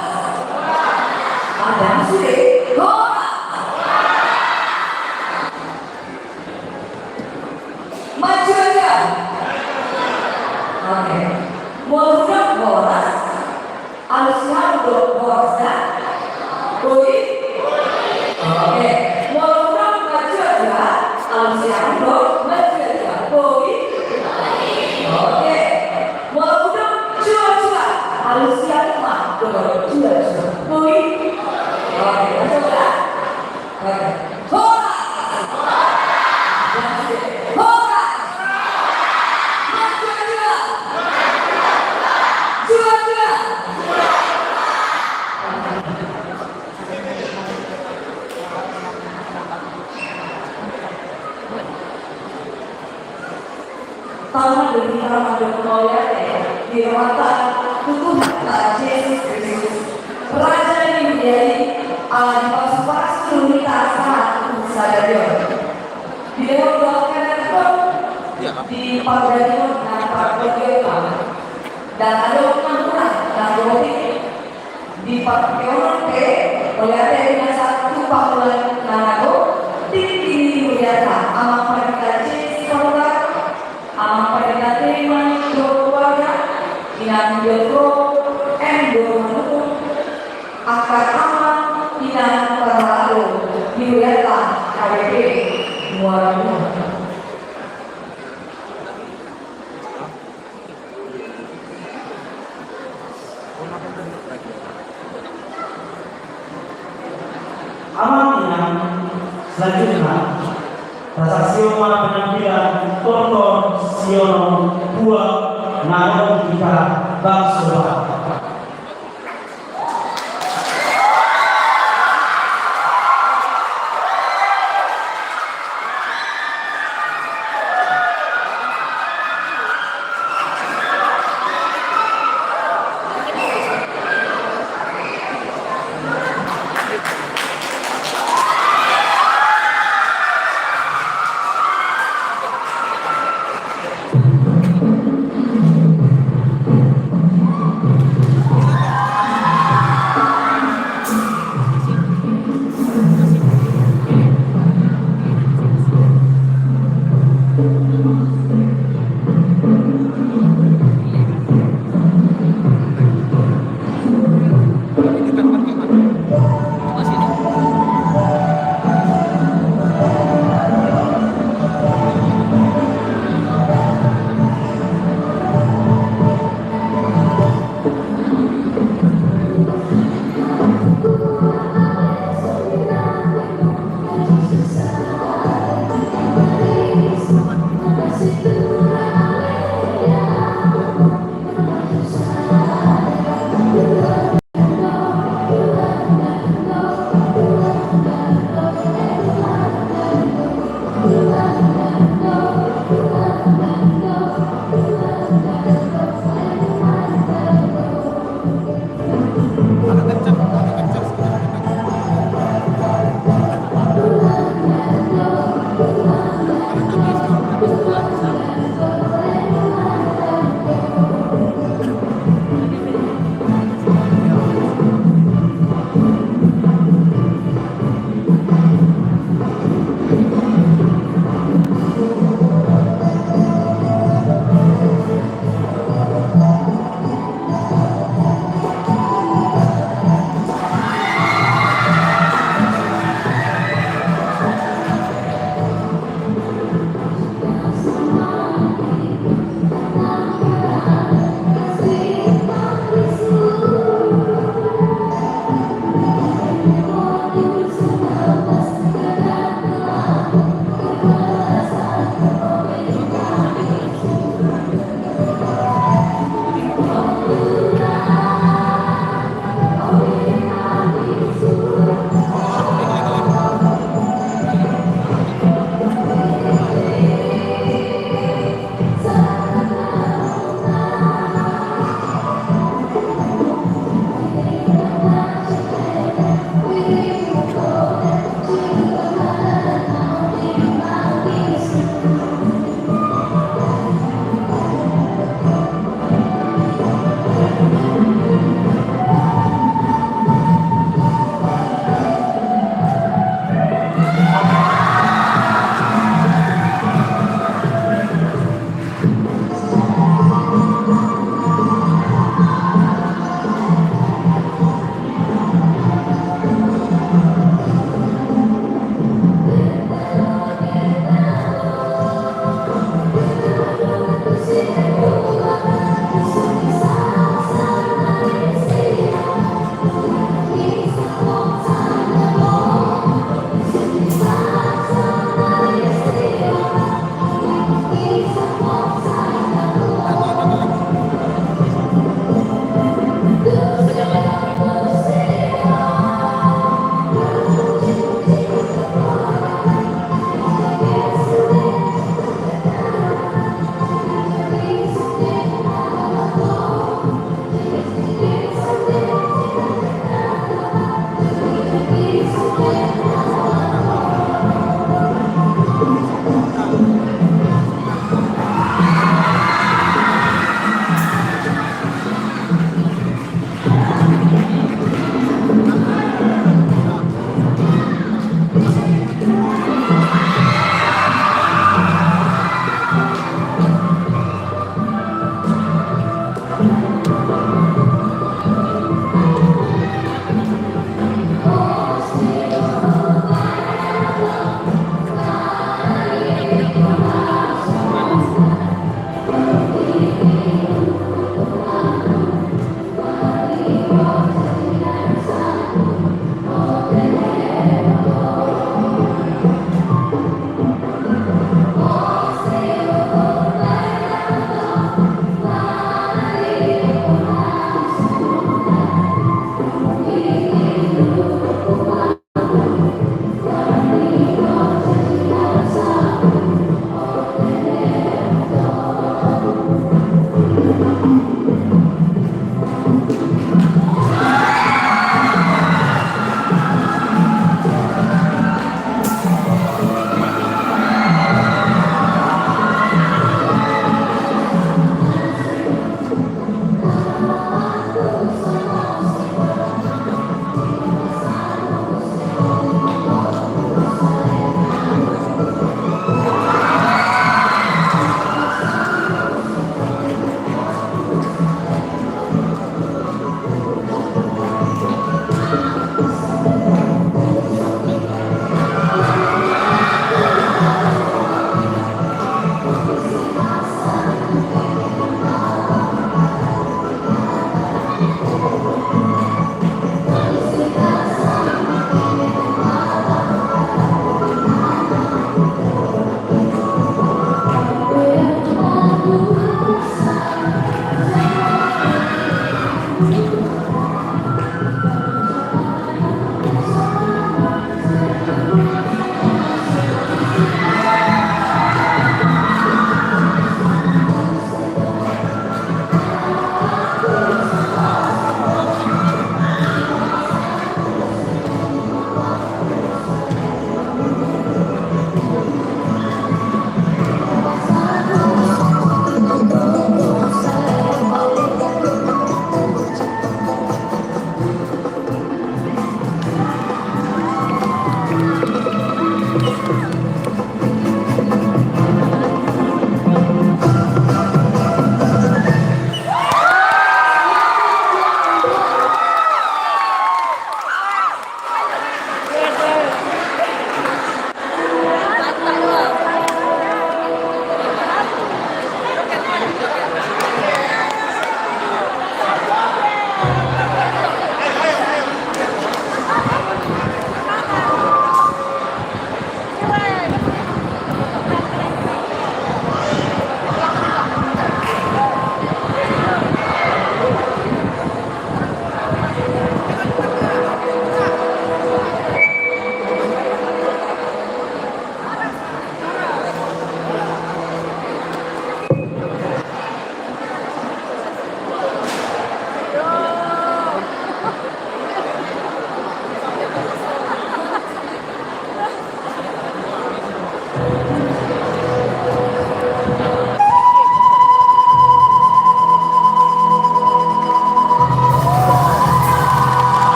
Ada sude. Horas. Majuaja. Oke. Molo hudok horas, alusi hamu do horas da? Boi? Oke. Molo hudok majuaja, alusi hamu do majuaja. Boi? Oke. Molo hudok juajua, alusi hamu ma do juajua. Boi? Oke, coba. Oke. Horas! Horas! Majuaja! Juajua! Tama demi tama demi mauliate di rohanta tu Tuhanta Jesus Kristus, Raja ni huria i, ala dipasupasu do hita sahat tu sadari on. Dilehon do angka na tong di pardalanan nang partingkian, dan adong na hurang na botik. Di partingkian on pe, mauliate di na sahat tu pangula na nago tingki ni hurianta, Amang Pandita J. Saputra, Amang Pandita T. Manik dohot keluarga, Inang Pietro M. Dohot Manurung, angka amang inang parhalado di hurianta H K B P Muara Bungo. Amang inang, selanjutna tasaksion ma penampilan Tortor Siono Dua na adong di hita bangso Batak.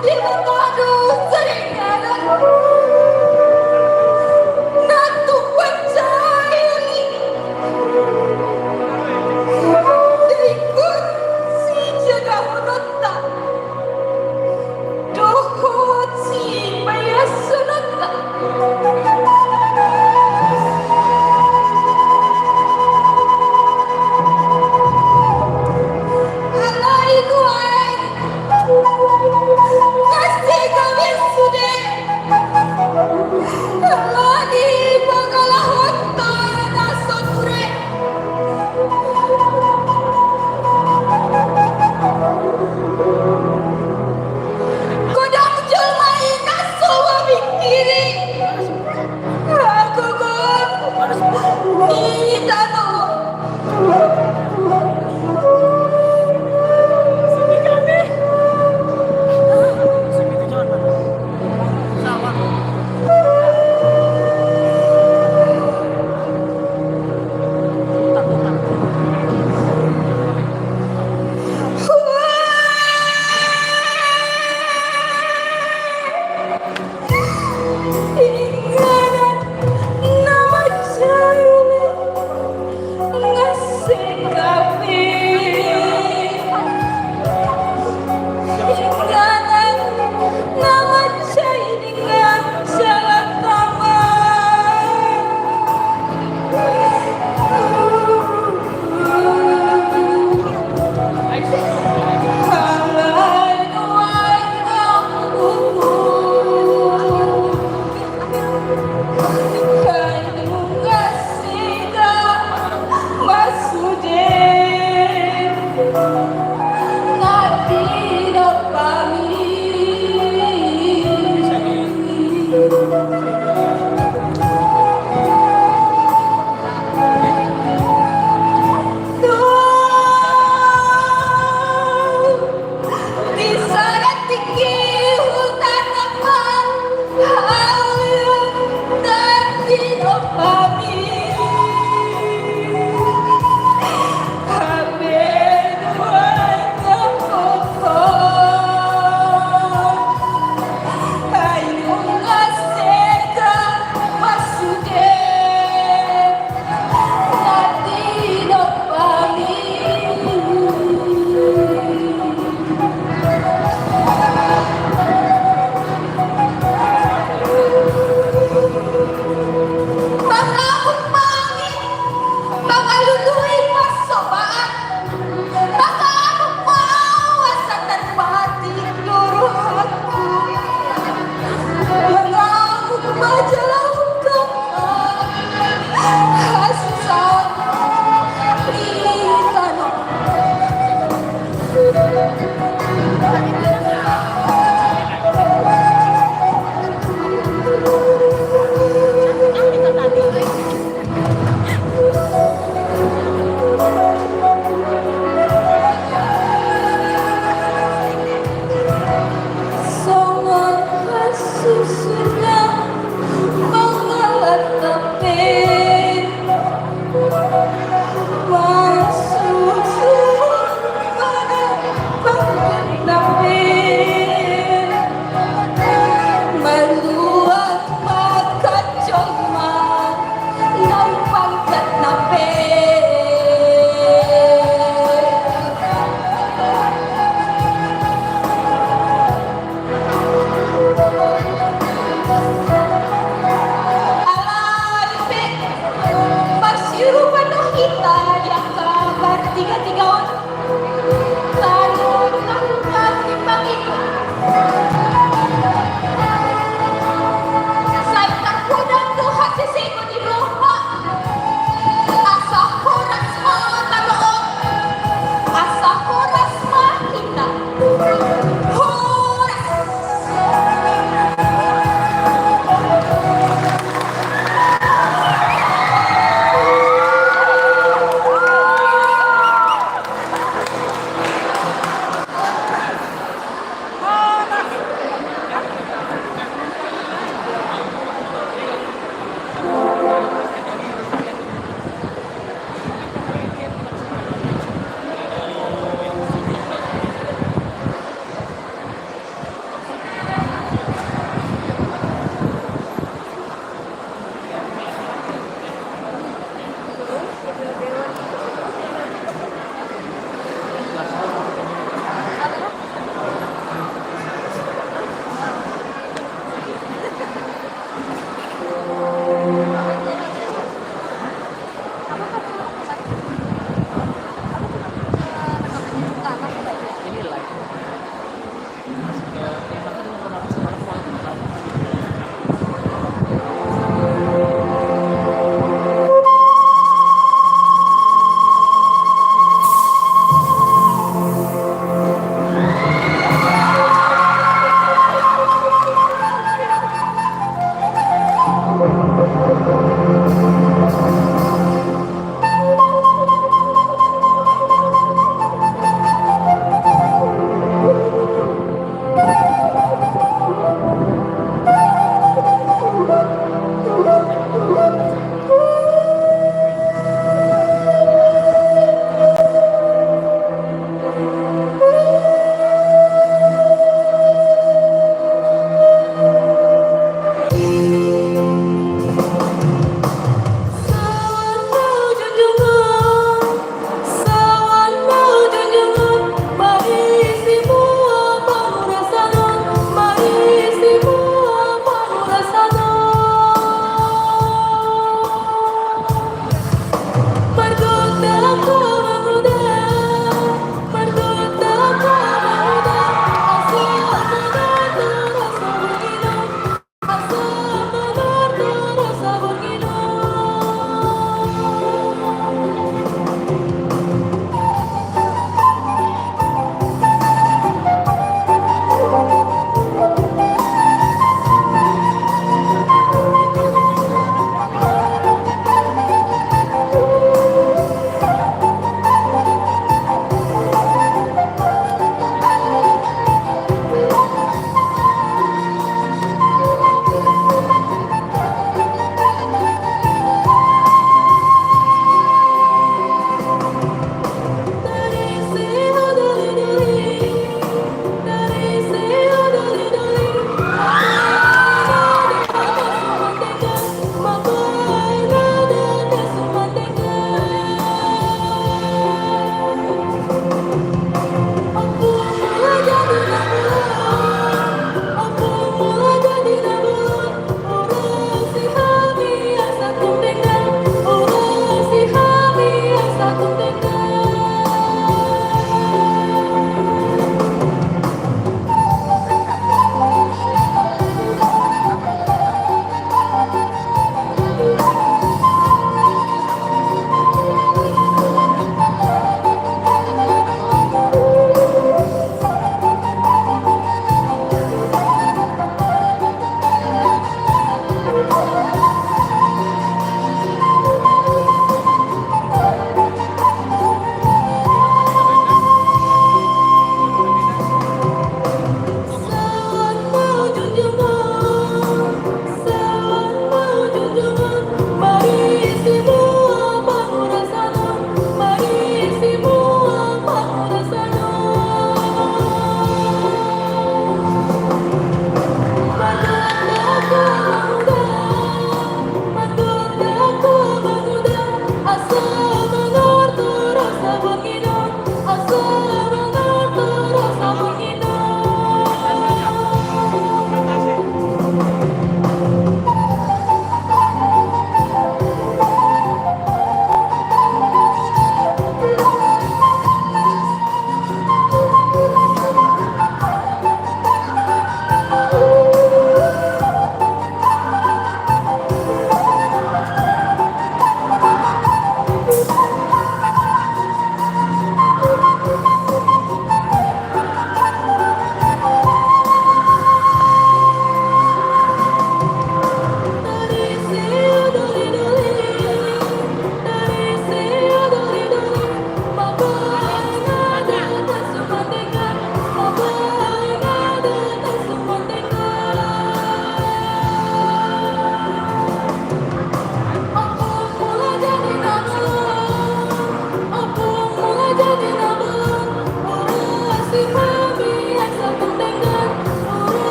Di mata do sering ada na tumpanjari. Dengkon sijagahononta dohot sipaiasononta. Alai nuaeng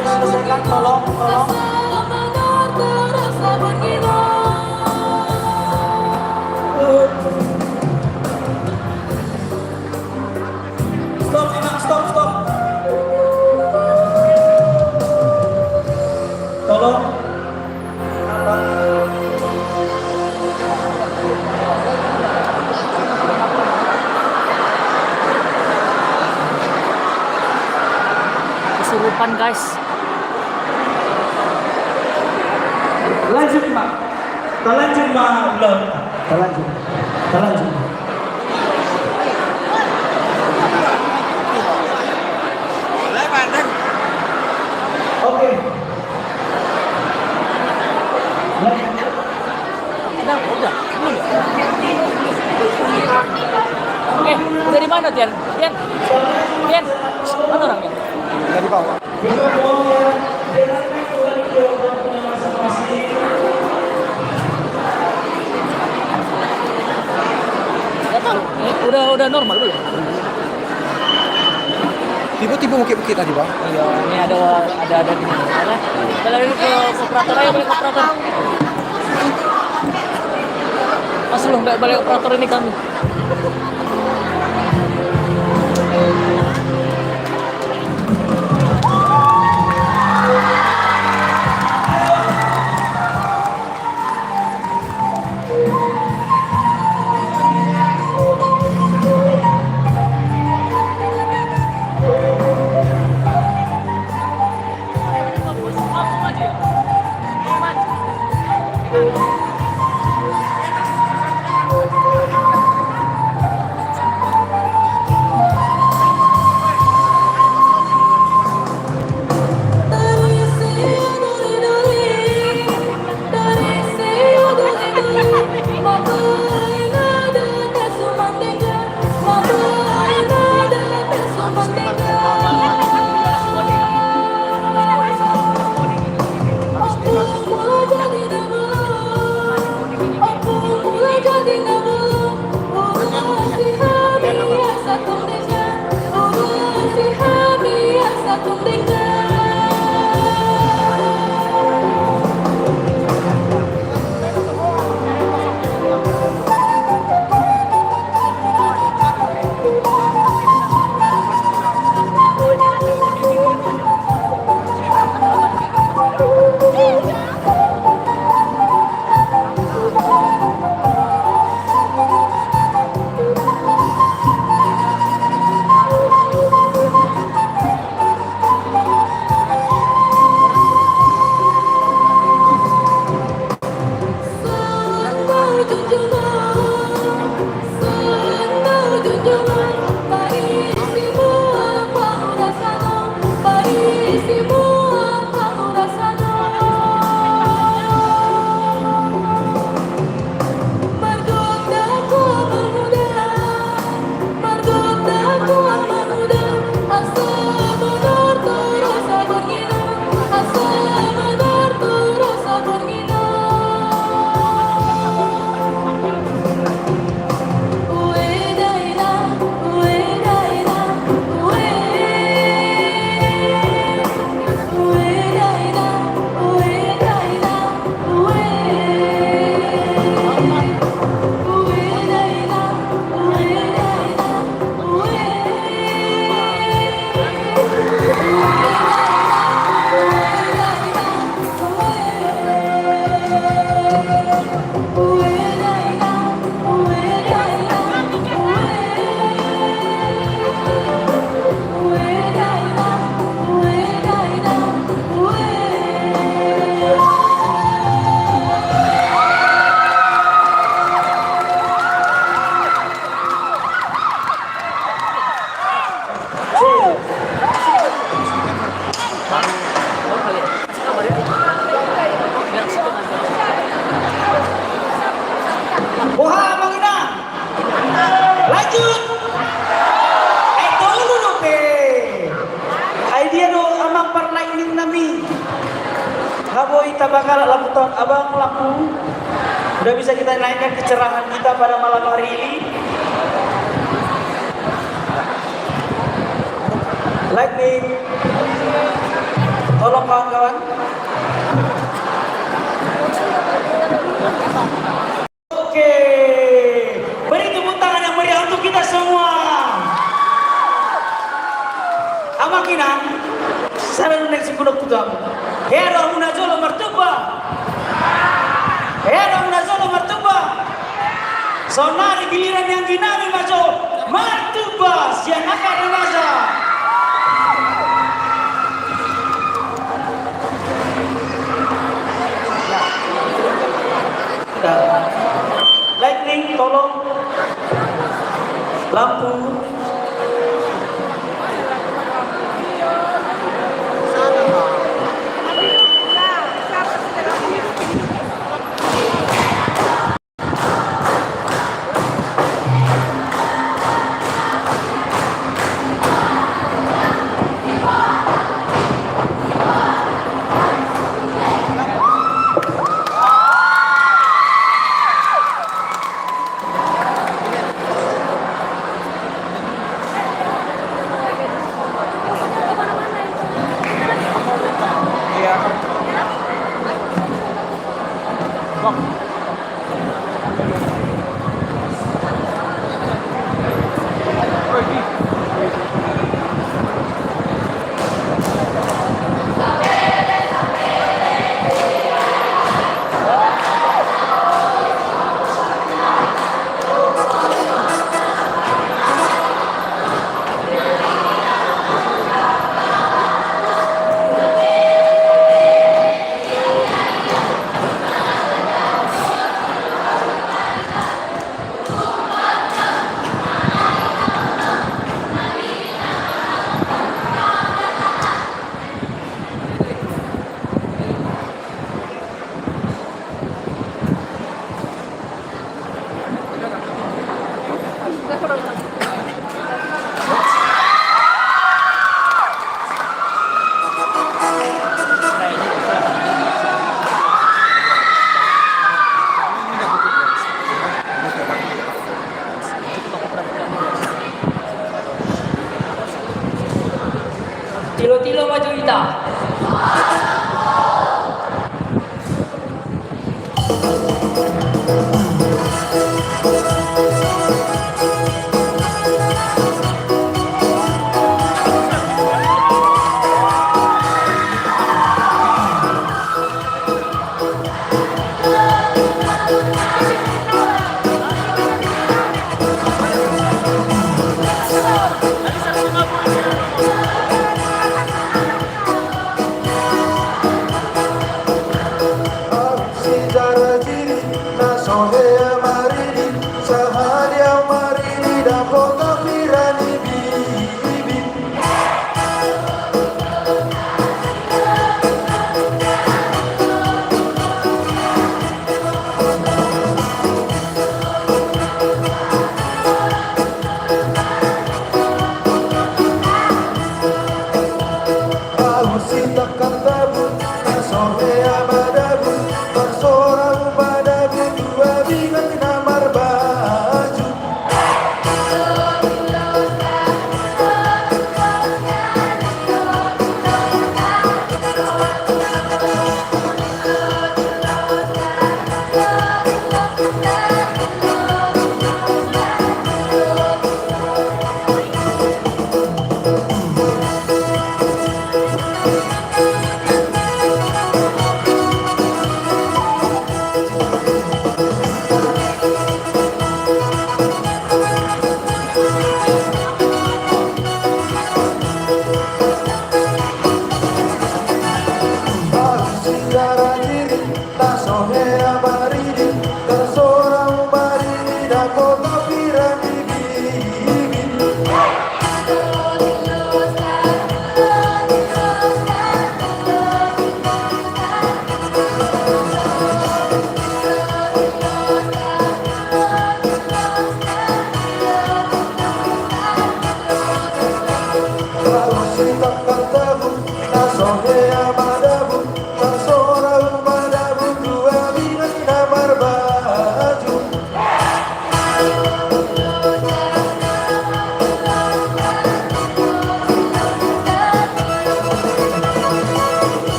Selesaikan, tolong, tolong. Stop, Inang, stop, stop. Tolong. Kesurupan, guys. Lanjut, Mak. Talanjut, Mak. Talanjut. Talanjut. Oke. Udah, udah. Oke, udah di mana, Tian? Tian? Tian? Mana orangnya? Udah di bawah. Nggak tahu. Udah, udah normal belum? Tiba-tiba bukit-bukit tadi, Bang. Iya, ini ada, ada, ada di mana? Kita lagi ke, ke operator aja, balik ke operator. Mas, lu nggak balik operator ini kami. Boha, Amang Inang? Lanjut. Ai tolu dope. Ai dia do amang parlightning nami? Nga boi tabagalak lampu taon abang, lampu. Udah bisa kita naikkan kecerahan kita pada malam hari ini. Lightning. Tolong. Hea do hamu na jolo martupa. Hea do hamu na jolo martupa. Saonari giliran ni anggi nami ma jo martupa sian angka remaja. Lightning, tolong. Lampu. Tilo-tilo ma jo hita.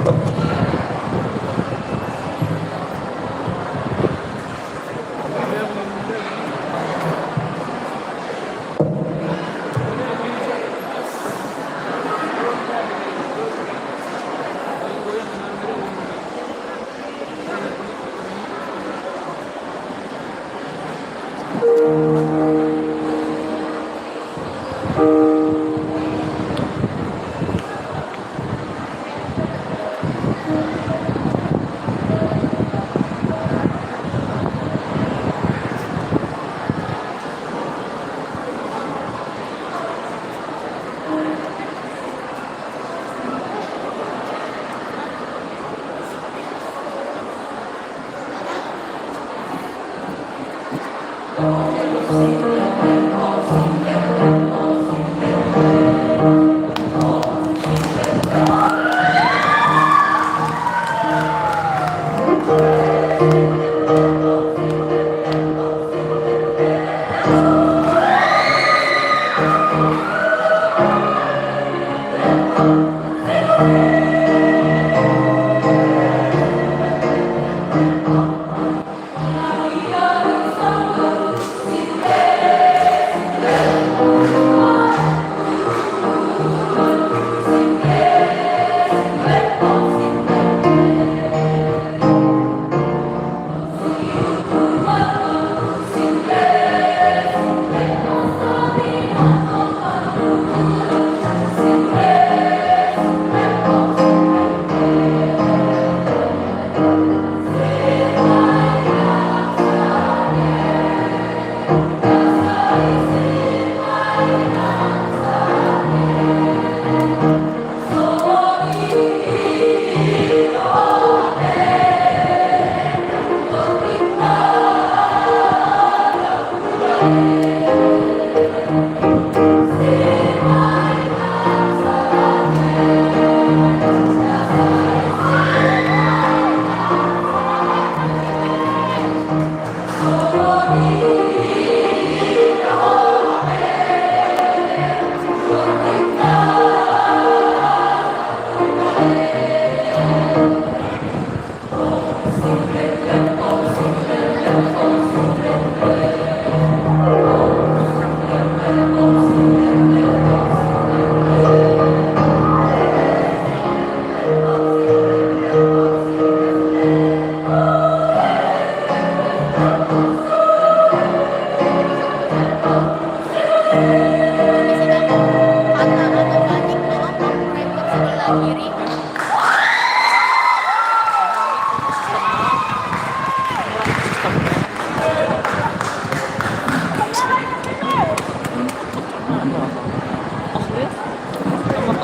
Sama,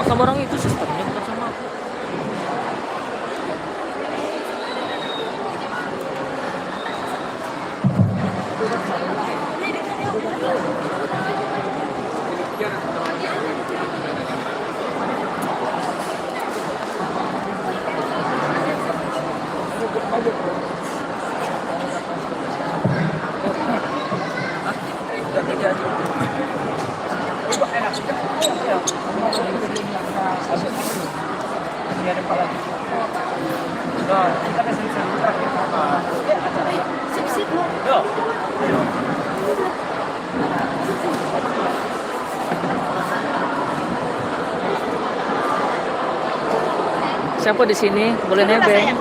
sama orang itu sistemnya, bukan sama aku. Siapa di sini? Boleh nebeng.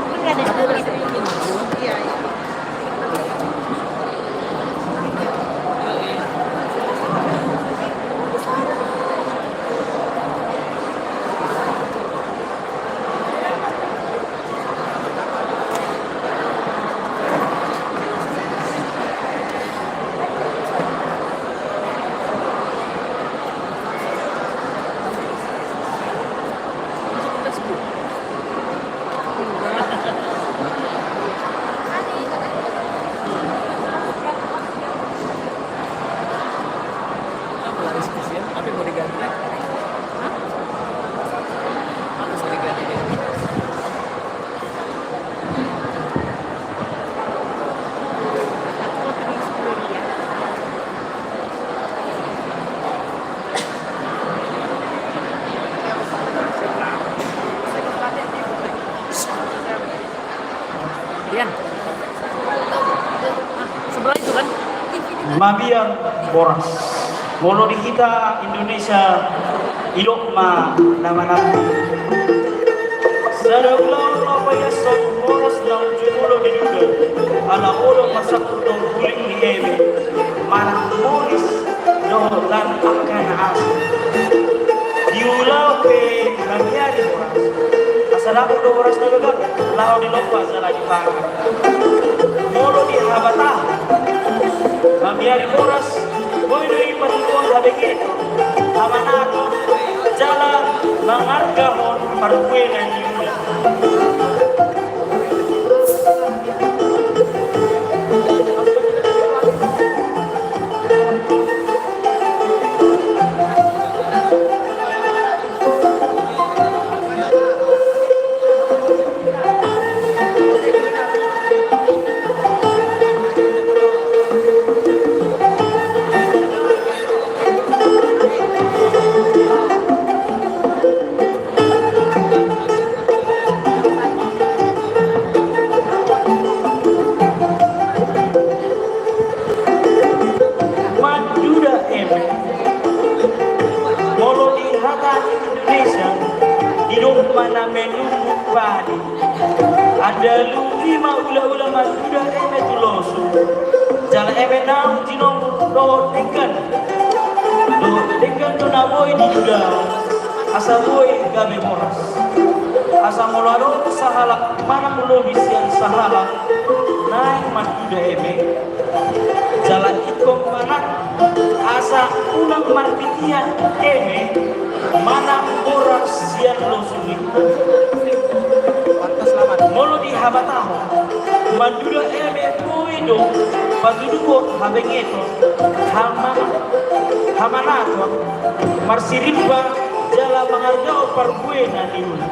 Yan. Sebelah itu kan? Mabiar boras. Molo di hita Indonesia, didok ma na manang sada ulaon ma paiashon boras na unjung olo di duda, ala olo masak tu guling ni eme, manang molis dohot lan angka na asing. Diulahon pe mabiar boras. Asa dapot do boras na gabe, laho dilompa jala dipangan. Molo di habatahon, mabiar boras, boi do i patuduhon habengeton, hamanaton, jala mangargahon parbue na niula. Manduda eme. Molo di hata Indonesia, didok ma na menumbuk padi. Andalumi ma ulaula manduda eme tu losu. Jala eme naung tinombuk dohot denggan. Dohot denggan do na boi diduda. Asa boi gabe boras. Asa molo adong sahalak manang lobi sian sahalak naeng manduda eme. Jala ingkon manat asa unang marpitian eme manang boras sian losu ni. Molo di habatahon, manduda eme boi do patuduhon habengeton, hama-, hamanaton, marsirimba jala mangargahon parbue na niula.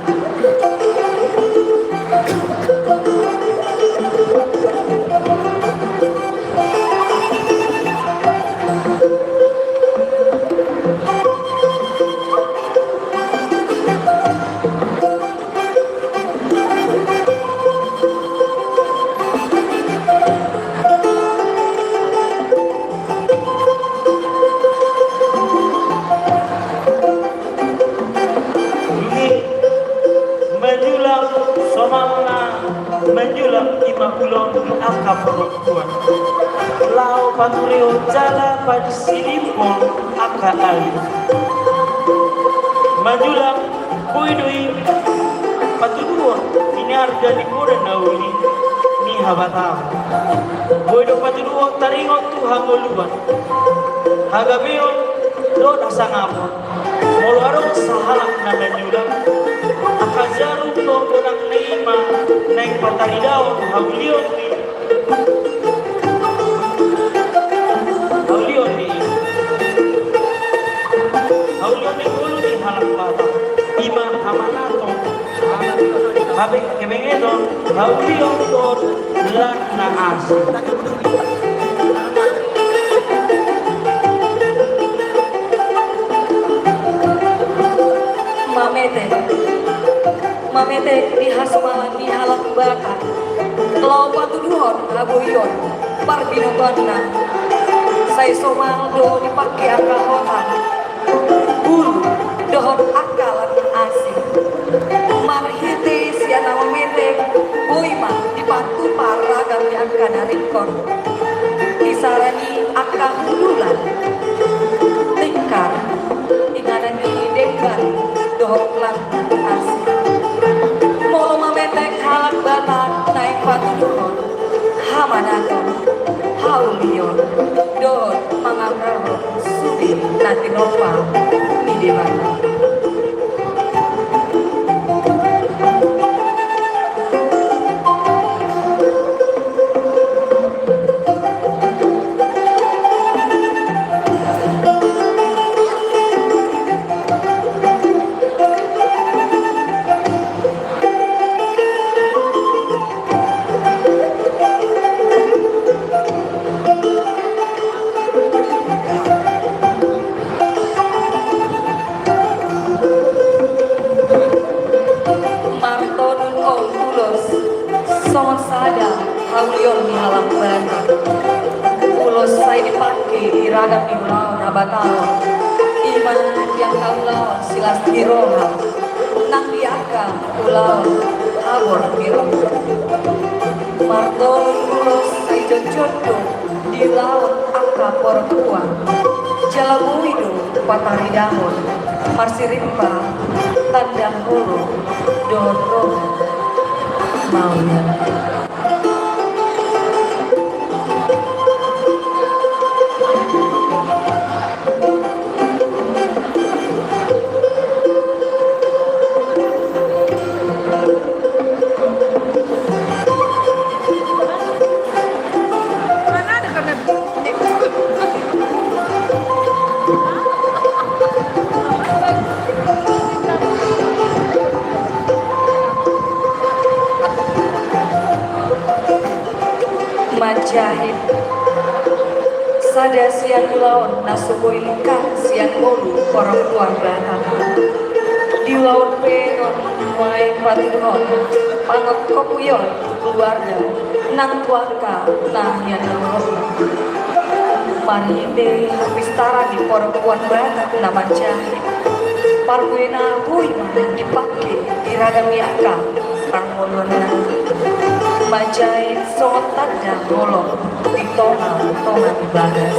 Dungi, manyulam somalna, manyulam i ma ulaon ni angka parompuan. Laho paturehon jala pasilipon angka alu. Manyulam, boi do i patuduhon ni arga ni poda na uli ni habatahon. Boi do patuduhon taringot tu hangoluan, hagabeon dohot hasangapon. Molo adong sahalak na manyulam, angka jarum dohot godang na i ma naeng pataridaon haulion ni, haulion ni, haulion ni ngolu ni halak Batak. I ma hamanaton, habe-, habengeton, haulion dohot lan na asing. Mametek. Mametek di hasomalan ni halak Batak. Laho patuduhon habohion parbinotoanna. Sai somal do dipangke angka hotang, bulu, dohot angka lan asing. Marhite sian na mametek, boi ma dipatupa ragam ni angka na ringkot. Isara ni angka hundulan, lingkar, inganan ni denggan dohot lan asing. Molo mametek halak Batak naeng patuduhon hamanaton, haulion, dohot mangargahon sude na tinompa ni Debata. Songon sada haulion ni halak Batak. Ulos sai dipangke di ragam ni ulaon habatahon. I ma di angka ulaon silas ni roha nang di angka ulaon habor ni roha. Martolu ulos sai jonjon do di ulaon angka parompuan. Jala boi do pataridahon marsirimba tanda holong dohot roha. Mauliate. Manjahit. Sada sian ulaon na so boi lingkar sian ngolu parompuan Batak. Di ulaon pe nuaeng patupahon pangophopon keluarga nang tu angka na nian na ro. Marhite hapistaran ni parompuan Batak na manjahit. Parbue na boi ma dipangke di ragam ni angka parngoluanna. Manjahit songon tanda holong di tongatonga ni bagas.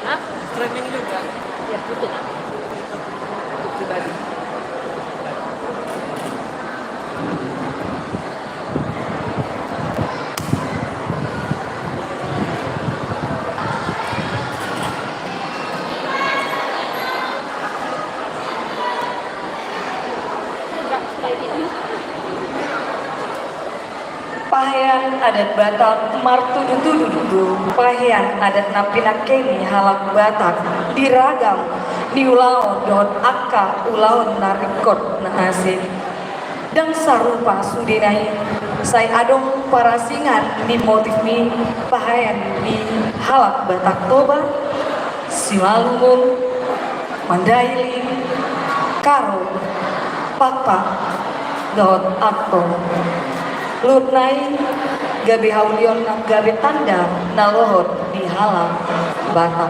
Hah? Streaming juga. Ya, betul. Untuk pribadi. Pahean adat Batak martudutudu do pahean adat na pinangke ni halak Batak di ragam ni ulaon dohot angka ulaon na ringkot na asing. Ndang sarupa sudena i, sai adong parasingan ni motif ni pahean ni halak Batak Toba, Simalungun, Mandailing, Karo, Pakpak, dohot Ampong. Luhutna i gabe haulion nang gabe tanda na lohot di halak Batak.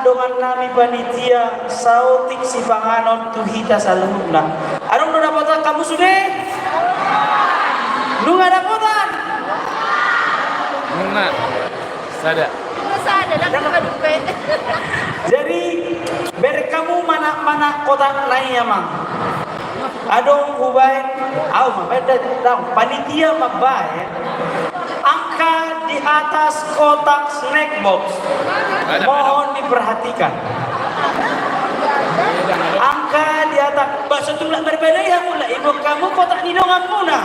Dongan nami panitia, saotik sipanganon tu hita saluhutna. Adong do dapotan hamu sude? Nunga dapotan? Nunga. Sada. Sada, dang dipadupe. Jadi, bereng hamu manang-manang kotakna i, amang. Adong hubaen, au mambaen da, daong, panitia mambaen angka di atas kotak snack box. Mohon diperhatikan. Angka di atas, bah, so tung lak marbadai hamu, lak ibuat hamu kotak ni donganmuna.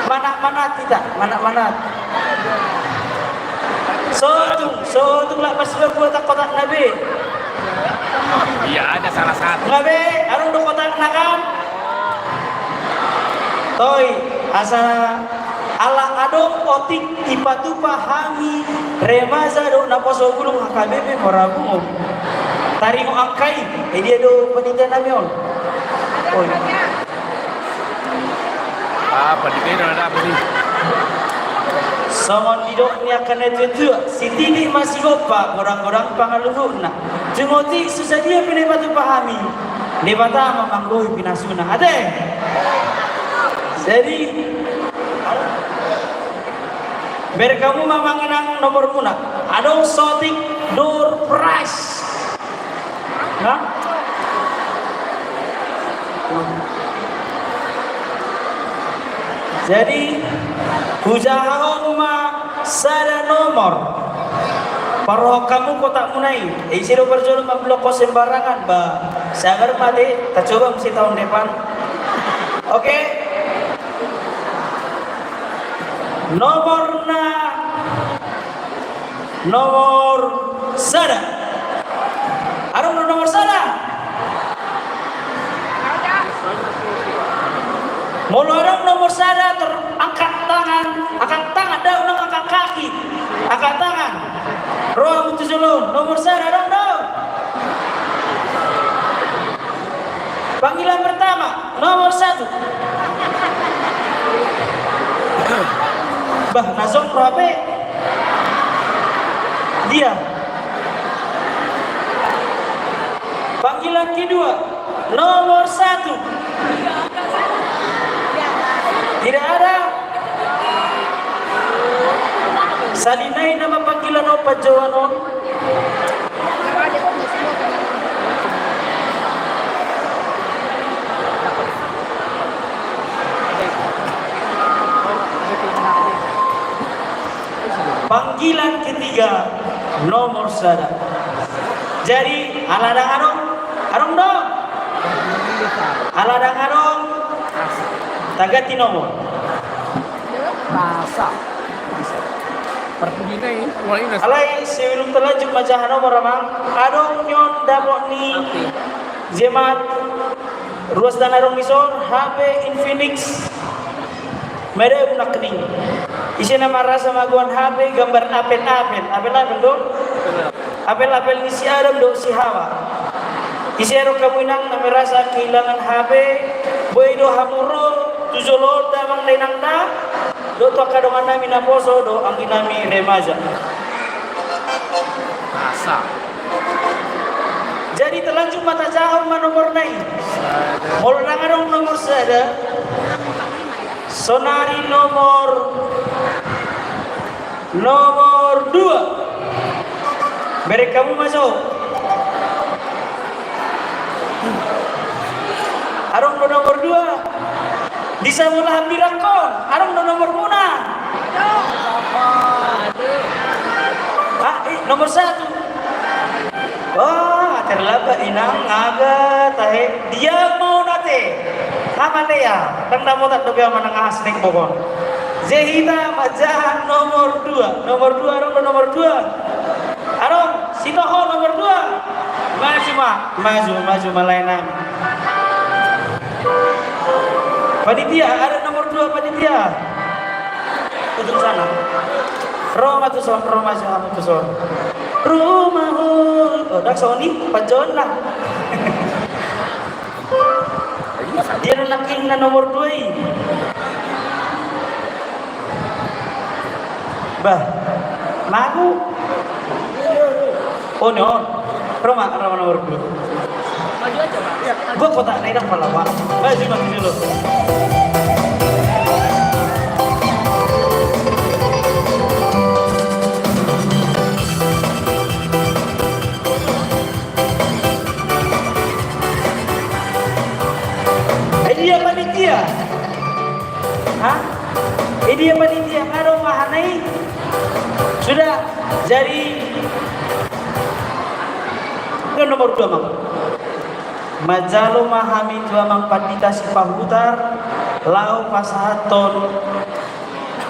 Manat-manat hita, manat-manat. So tung, so tung lak marbadai kotakna be. Iya, ada salah satu. Nga be, adong do kotakna kan? Toi, asa ala adong otik dipatupa hami remaja dohot naposo bulung H K B P Muara Bungo. Taringot angka i, eh, dia do panitia nami on. Oi. Ah, panitia na dapot i. Songon nidok ni angka na tua-tua, sititi ma sigompa, godang-godang pangaluhutna. Tung otik so sadia pe na dipatupa hami, Debata ma manggohi pinasuna. Ate? Jadi, bereng hamu ma amang inang nomormuna. Adong saotik door prize. Nah? Jadi, hujahahon ma sada nomor. Parohon hamu kotakmuna i. Eh, ise do parjolo mamblok sembarangan, bah. Sabar ma ate, tacoba muse taon depan. Oke. Nomorna nomor sada. Adong do nomor sada? Molo adong nomor sada, tor angkat tangan, angkat tangan, dang angkat kaki, angkat tangan. Ro hamu tu jolo, nomor sada adong do? Panggilan pertama, nomor satu. Bah, na jongjong hape. Dia. Panggilan kedua, nomor satu. Tidak ada. Sahali nai nama panggilan on, panjouon on. Panggilan ketiga, nomor sada. Jadi, ala dang adong, adong do? Ala dang adong, taganti nomor. Masa? Masa. Parpudina i, wali nas. Alai, sebelum terlanjut manjaha nomor, amang, adong nion dapot ni jemaat ruas tana rong ni son, H P Infinix. Mede unang kening. Ise na marasa magoan H P gambar apel-apel, apel-apel do? Apel-apel ni si Adam dohot si Hawa. Ise do hamu inang na merasa kehilangan H P, boi do hamu ro tu jolo on da amang da inang da, dohot tu angka dongan nami naposo dohot anggi nami remaja. Asa. Jadi terlanjut ma tajaha ma nomorna i. Molo dang adong nomor sada, sonari nomor Nomor dua. Bereng hamu ma jo. Adong do nomor dua? Di sabola hambirangkon, adong do nomormuna? Ah, eh, nomor satu. Wah, terlambat inang, aga tahe. Dia mau nate. Sama dia, kan dapotan do dia manang asning pokon. Jadi hita manjaha nomor dua. Nomor dua, adong do nomor dua? Adong, si Toho nomor dua. Maju ma, maju, maju ma lae nami. Panitia, ada nomor dua panitia? Ujung sana. Ro ma tu son, ro ma jo hamu tu son. Rumahul. Oh, dang songon i, panjouon na. Dia do nangkin na nomor dua i. Bah, magu. Oh, non. Roma, Roma nomor dua. Maju aja, Pak. Gua kota, nah, ini apa lah, Pak? Maju, maju dulu. Eh, dia panitia. Hah? Eh, dia panitia. Nggak ada mahanai. Sudah. Jadi, ke nomor dua, Mang. Manjalo ma hami tu Amang Pandita Sipahutar, laho pasahathon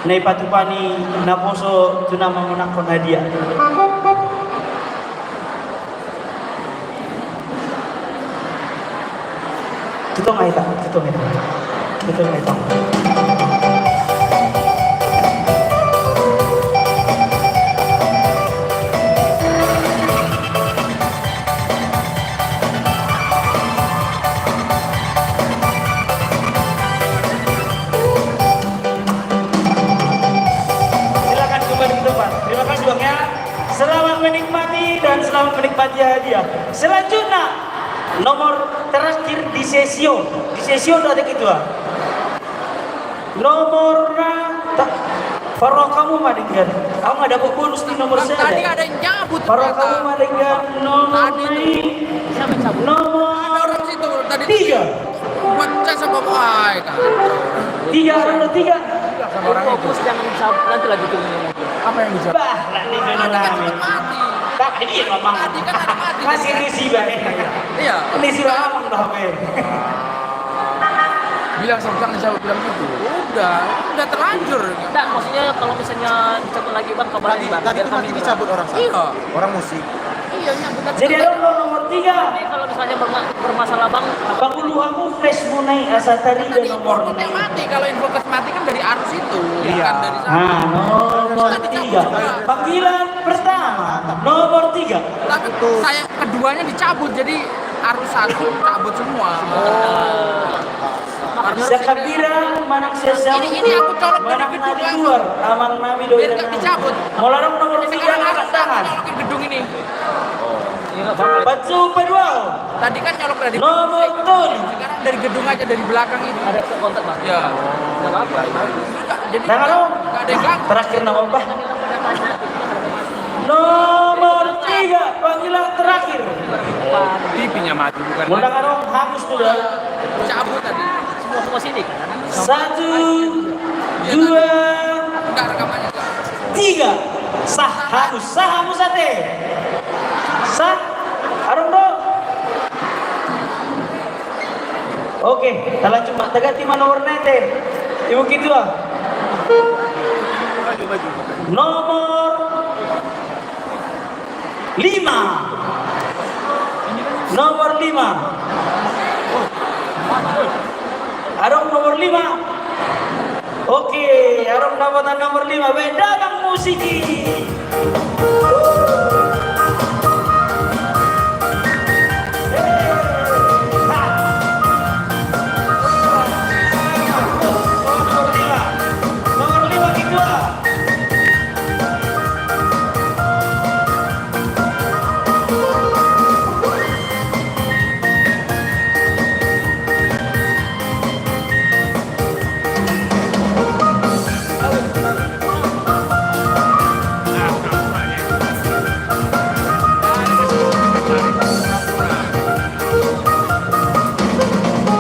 na ipatupani naposo tu na mamonanghon hadiah. Tutong ai ta, tutong ai ta. Tutong ai ta. Silakan kembali ke tempat. Terima kasih, Bang, ya. Selamat menikmati dan selamat menikmati hadiah. Selanjutnya, nomor terakhir di sesio. Di sesio ada ketua. Nomorna, tak, parrohamu ma denggan. Aku nggak dapat bonus di nomor saya. Tadi ada yang nyabut. Parrohamu ma denggan nomor. Tadi tuh. Siapa yang cabut? Nomor tiga. Buat cas apa, boy? Tiga, nomor tiga. Sama orang itu. Fokus, jangan cabut, nanti lagi tuh ngomong. Apa yang dicabut? Bah, nanti dulu. Ada kan mati. Tak, ini memang. Tadi kan ada mati. Masih isi, Bang. Iya. Ini sudah aman, Bang. Bilang, saya bilang, saya bilang gitu. Udah, udah terlanjur. Enggak, maksudnya kalau misalnya dicabut lagi, Bang, kabarin, Bang. Tadi, tadi tuh mati dicabut orang satu. Iya. Orang musik. Iya, nyabut lagi. Jadi, ada nomor tiga. Tapi kalau misalnya berma-, bermasalah, Bang, Bang Ulu, aku flash mu naik asa tadi. Tadi nomor infonya mati. Kalau info flash mati kan dari arus itu, bukan dari sana. Nah, nomor tiga. Panggilan pertama, nomor tiga. Tapi saya keduanya dicabut, jadi arus satu cabut semua. Oh. Arus satu. Sakabiran manang sesam. Ini, ini aku colok dari gedung langsung. Manang na di luar, amang nami dohot inang nami. Biar nggak dicabut. Molo adong nomor tiga, angkat tangan. Sekarang aku colok ke gedung ini. Pasu paduahon. Tadi kan nyolok dari nomor tolu. Sekarang dari gedung aja, dari belakang ini. Ada kontak, Bang? Ya. Nggak apa-apa. Jadi nggak ada yang ganggu. Terakhir nama apa? Nomor tiga, panggilan terakhir. Pipinya mati, bukan. Molo adong, hangus sudah. Cabut tadi. Semua, semua sini. Satu, dua, tiga. Sah, hangus, sah, hangus ate. Sah, adong do. Oke, talanjut ma, taganti ma nomorna ate. Ibu ketua. Nomor lima. Nomor lima. Adong nomor lima. Oke, adong dapotan nomor lima. Baen damang musik i. Nomor lima. Nomor lima, ketua.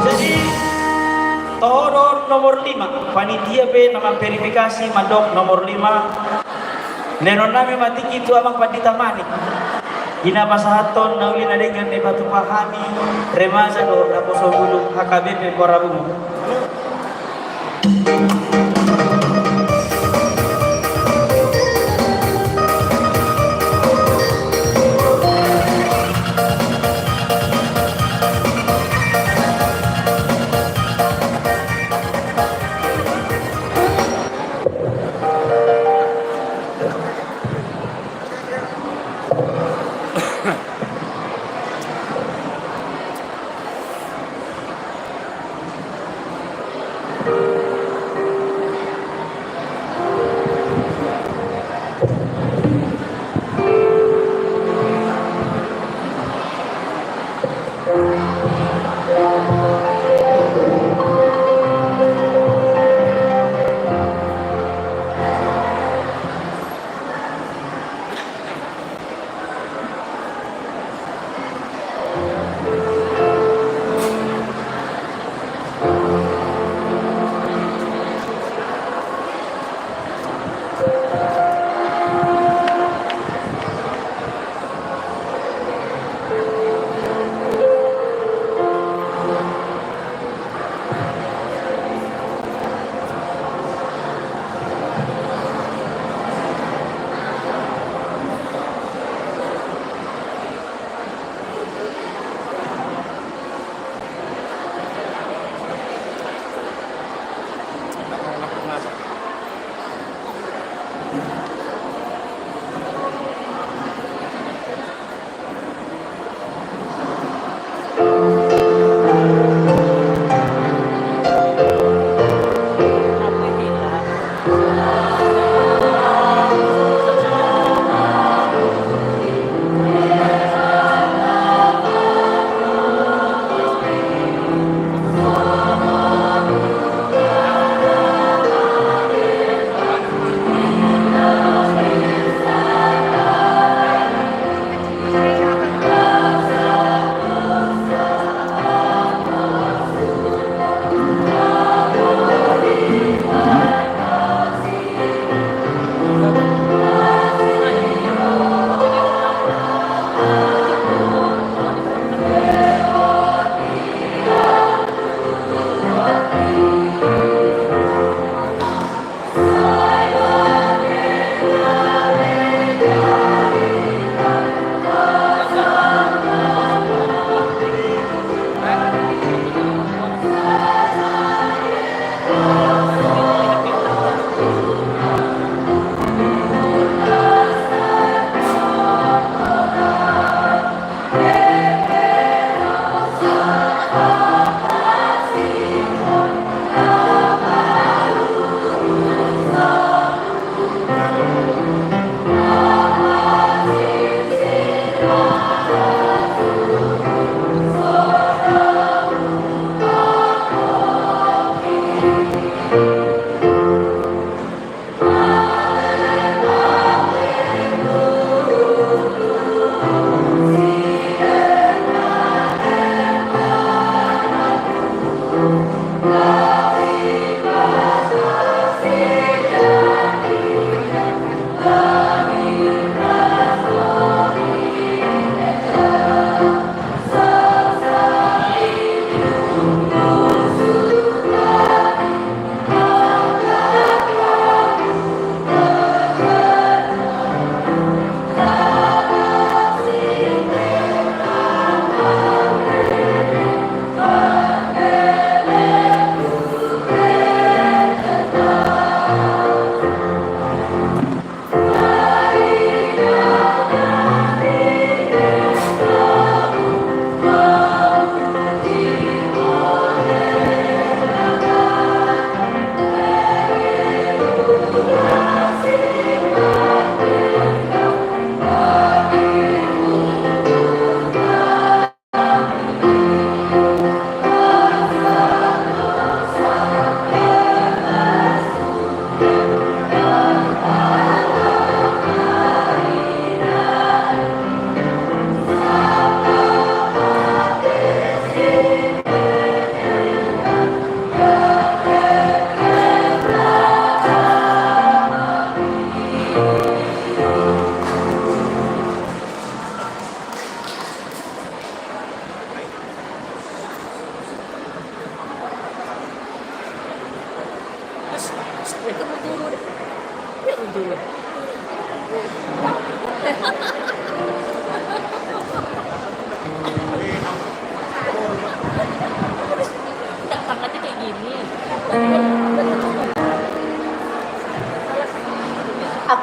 Jadi, toho do nomor lima, panitia pe na mamverifikasi mandok nomor lima. Lehonon nami ma tingki tu Amang Pandita Manik, i na pasahathon na uli na denggan na ipatupa hami, remaja dohot naposo bulung H K B P Muara Bungu.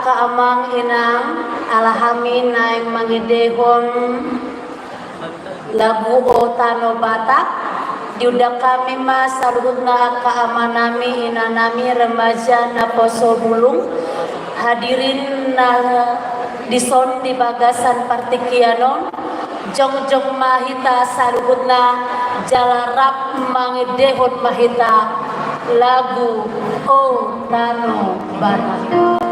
Angka amang inang, ala hami naeng mangendehon lagu O Tano Batak, diundang hami ma saluhutna angka amanami, inanami, remaja naposo bulung, hadirin na dison di bagasan partingkian on, jongjong ma hita saluhutna, jala rap mangendehon ma hita lagu O Tano Batak.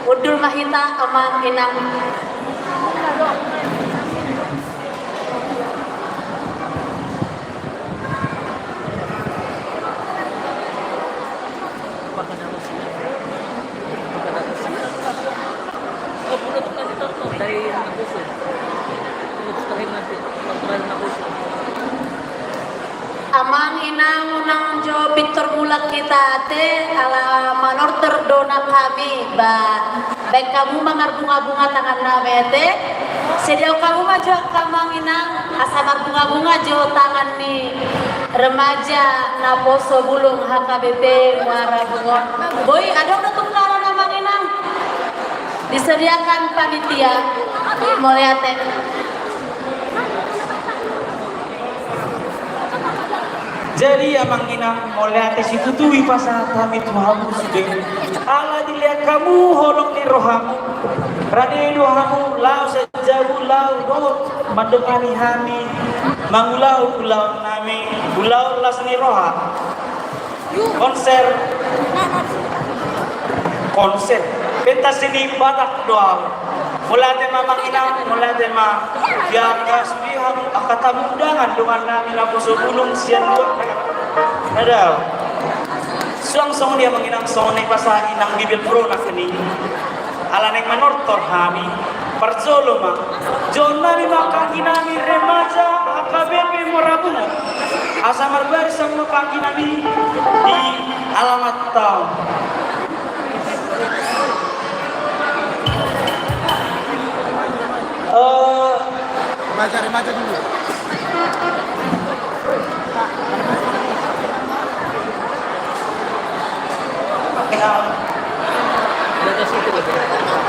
Hundul ma hita, amang inang. Amang inang, unang jo pintor mulak hita ate, ala manortor do nang hami, ba, baen hamu ma marbunga-bunga tangan nami ate. Sediaon hamu ma jo angka amang inang, asa marbunga-bunga jo tangan ni remaja naposo bulung H K B P Muara Bungo. Boi, adong do tungkaran amang inang. Disediakan panitia. Mauliate. Jadi amang inang, mauliate situtu i pasahat hami tu hamu sude. Ala dilean hamu holong ni rohamu, rade do hamu laho sian jabu laho dohot mandongani hami mangulahon ulaon nami, ulaon las ni roha. Konser. Konser. Pentas seni Batak do au. Mauliate ma amang inang, mauliate ma. Di angka sude hamu angka tamu undangan dongan nami naposo bulung sian dua. Ada. Suang songon i amang inang, songon i pasahat inang bibelvrouw nangkin i. Ala naeng manortor hami, parjolo ma, jolo nami ma angka anggi nami remaja H K B P Muara Bungo. Asa marbaris hamu ma angka anggi nami di alamatta. Eh, Remaja, remaja dulu.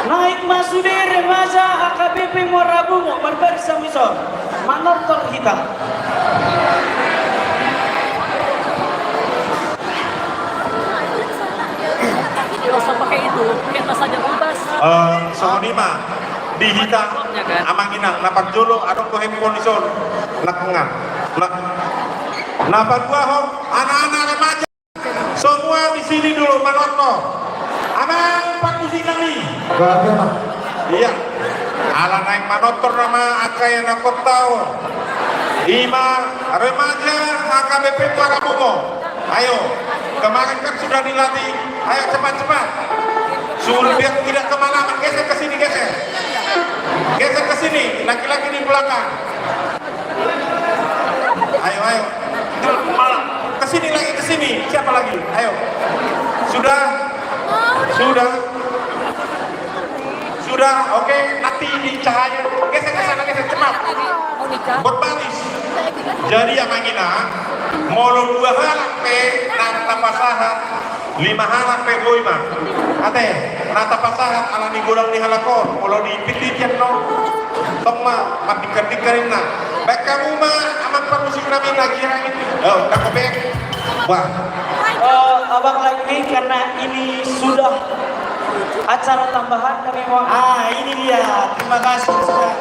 Naeng ma sude remaja H K B P Muara Bungo, marbaris hamu dison. Manortor hita. Tidak usah pakai itu, kita saja bebas. Eh, songon i ma. Di hita, amang inang, na parjolo, adong do handphone dison. Nak nga. Nak. Na paduahon, anak-anak remaja. Semua di sini dulu, manortor. Amang, parmusik nami. Iya. Ala naeng manortor nama angka ianakhonta on. Ima remaja H K B P Muara Bungo. Ayo, kemarin kan sudah dilatih. Ayo, cepat-cepat. Suruh biar tidak kemalaman. Geser ke sini, geser. Geser ke sini. Laki-laki di belakang. Ayo, ayo. Ke sini lagi, ke sini. Siapa lagi? Ayo. Sudah? Sudah? Sudah, oke, nanti di cahaya. Geser ke sana, geser, cepat. Berbaris. Jadi amang inang, molo dua halak pe na tapasahat, lima halak pe boi ma. Ate, na tapasahat ala ni godang ni halak on, molo dipititi annon. Tong ma, mambingkar-bingkar inna. Baen hamu ma, amang parmusik nami na girang i. Oh, tangkap ya. Wah. Eh, abang lagi nih, karena ini sudah acara tambahan kami mau. Ah, ini dia. Terima kasih sudah.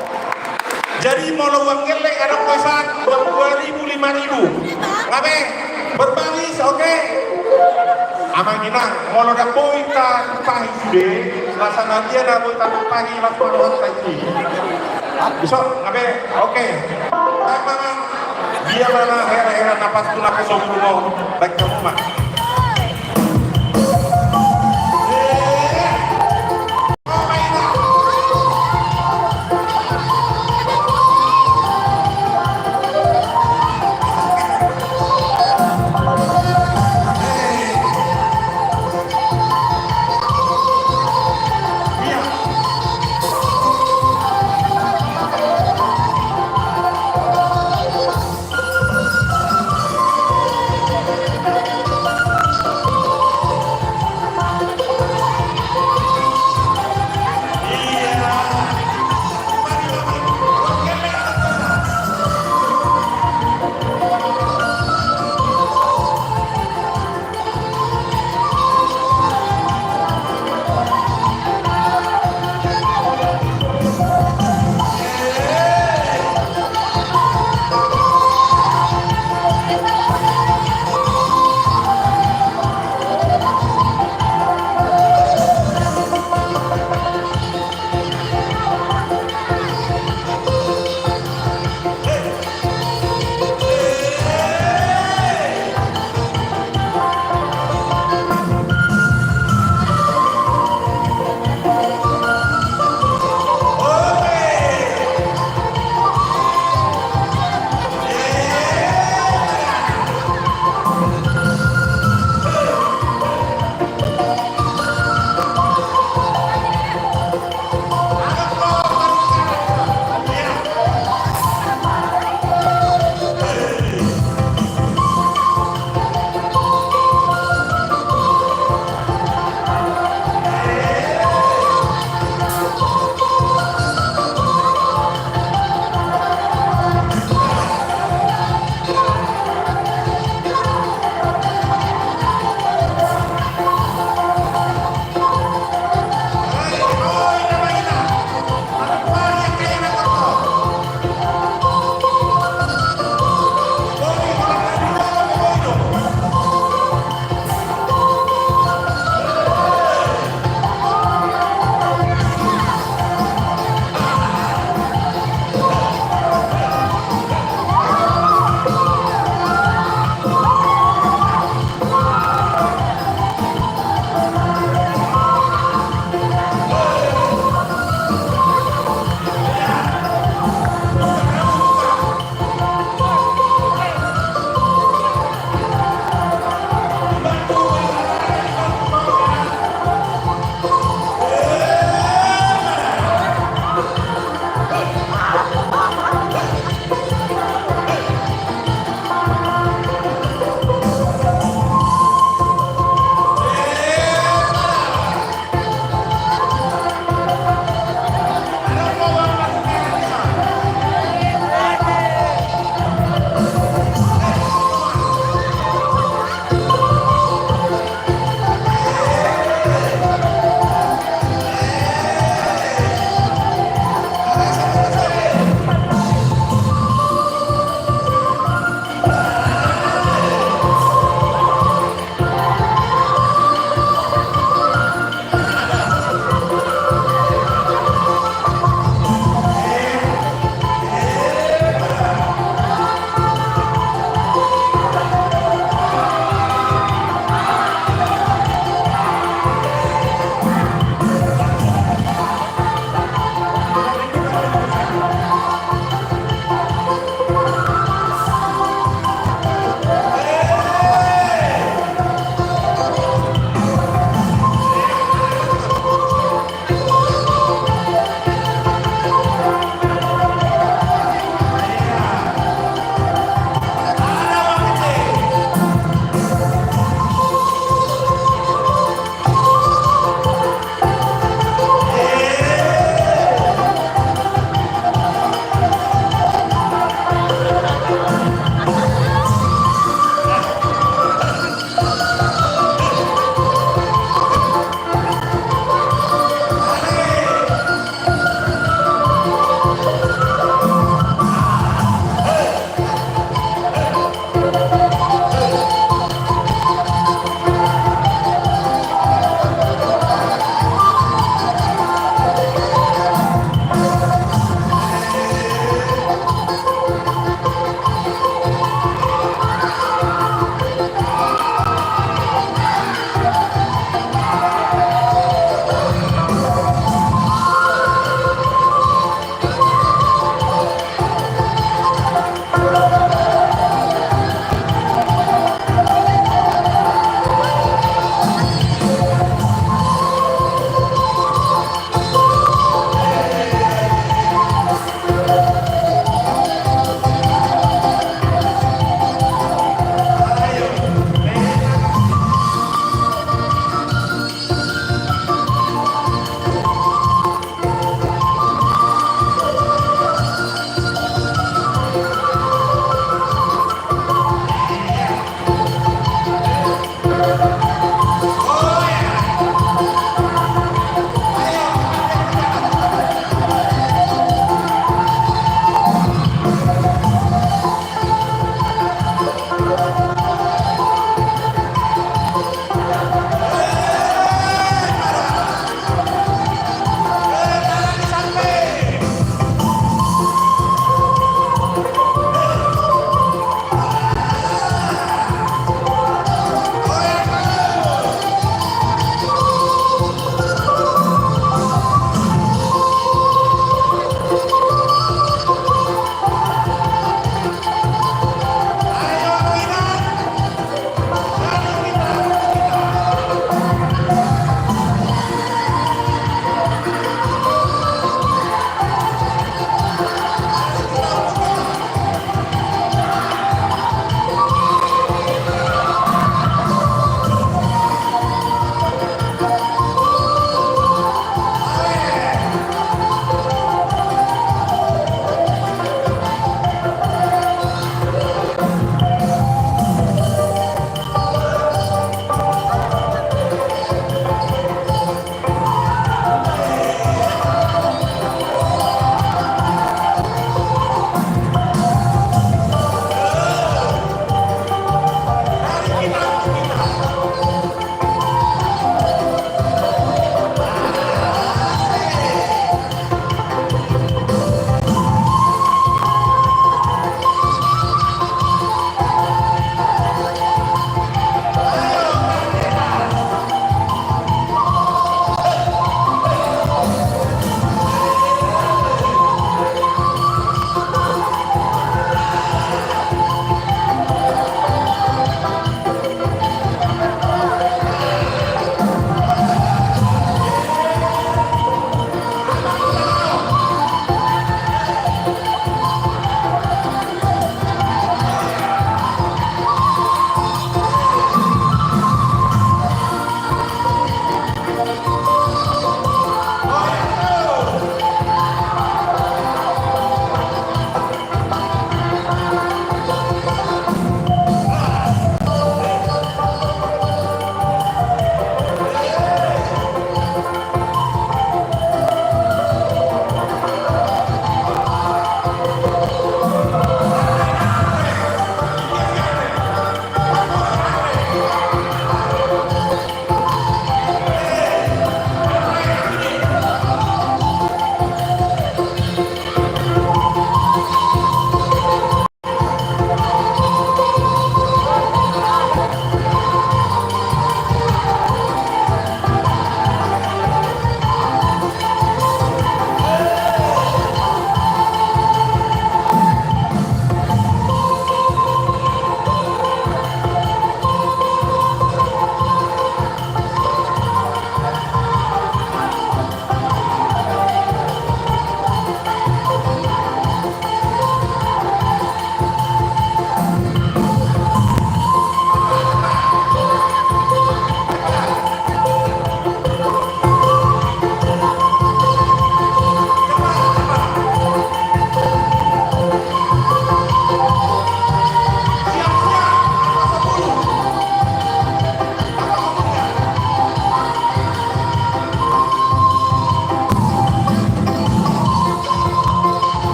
Jadi molo uang gelleng adong pesan uang dua ribu, lima ribu. Ngabe? Berbaris, oke? Amang inang, molo dang boi tatumpahi sude, rasa na dia na boi tatumpahi las paruhon tadi. Bisa, ngabe? Oke. Baik, Mama. Dia mana hera-hera napas tu napas soburu mau. Baik, kamu mah.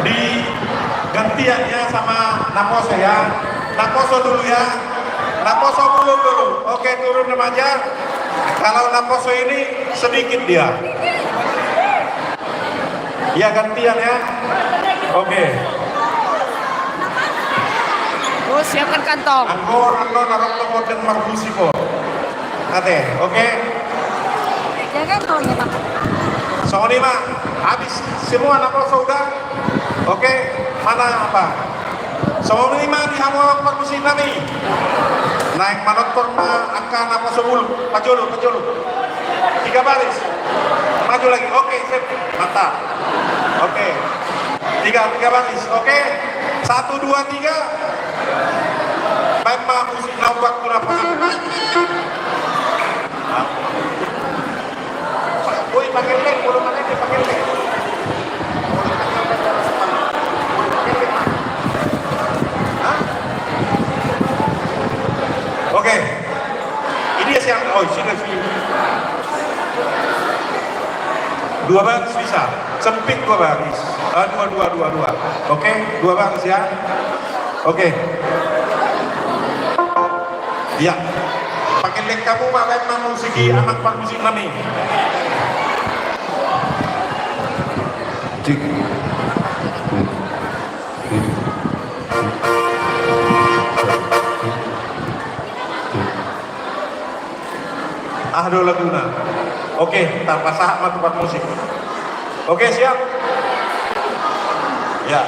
Digantian ya sama naposo ya. Naposo dulu ya. Naposo bulung dulu. Oke, turun remaja. Kalau naposo ini sedikit dia. Ya, gantian ya. Oke. Oh, siapkan kantong. Anggo, anggo, narok toko dan marbusi ko. Ate, oke. Jaga kantongnya, Pak. Songon i ma, habis semua naposo uda. Oke, mana apa? Songon i ma di hamu parmusik nami. Naeng manortor ma angka naposo bulung. Pajolo, pajolo. Tiga baris. Maju lagi. Oke, sip. Mantap. Oke. Tiga, tiga baris. Oke. Satu, dua, tiga. Baen ma musik na umbak tu na. Woi, pakai lek, bolong mana dia pakai lek. Hah? Oke. Ini siang, oh, sini, sini. Dua baris bisa. Sempit dua baris. Ah, dua, dua, dua, dua. Oke, dua baris ya. Oke. Ya. Pakai lek hamu ma, baen ma musik i, anak parmusik nami. Cik. Aha do laguna? Oke, tarpasahat ma tu parmusik. Oke, siap? Ya.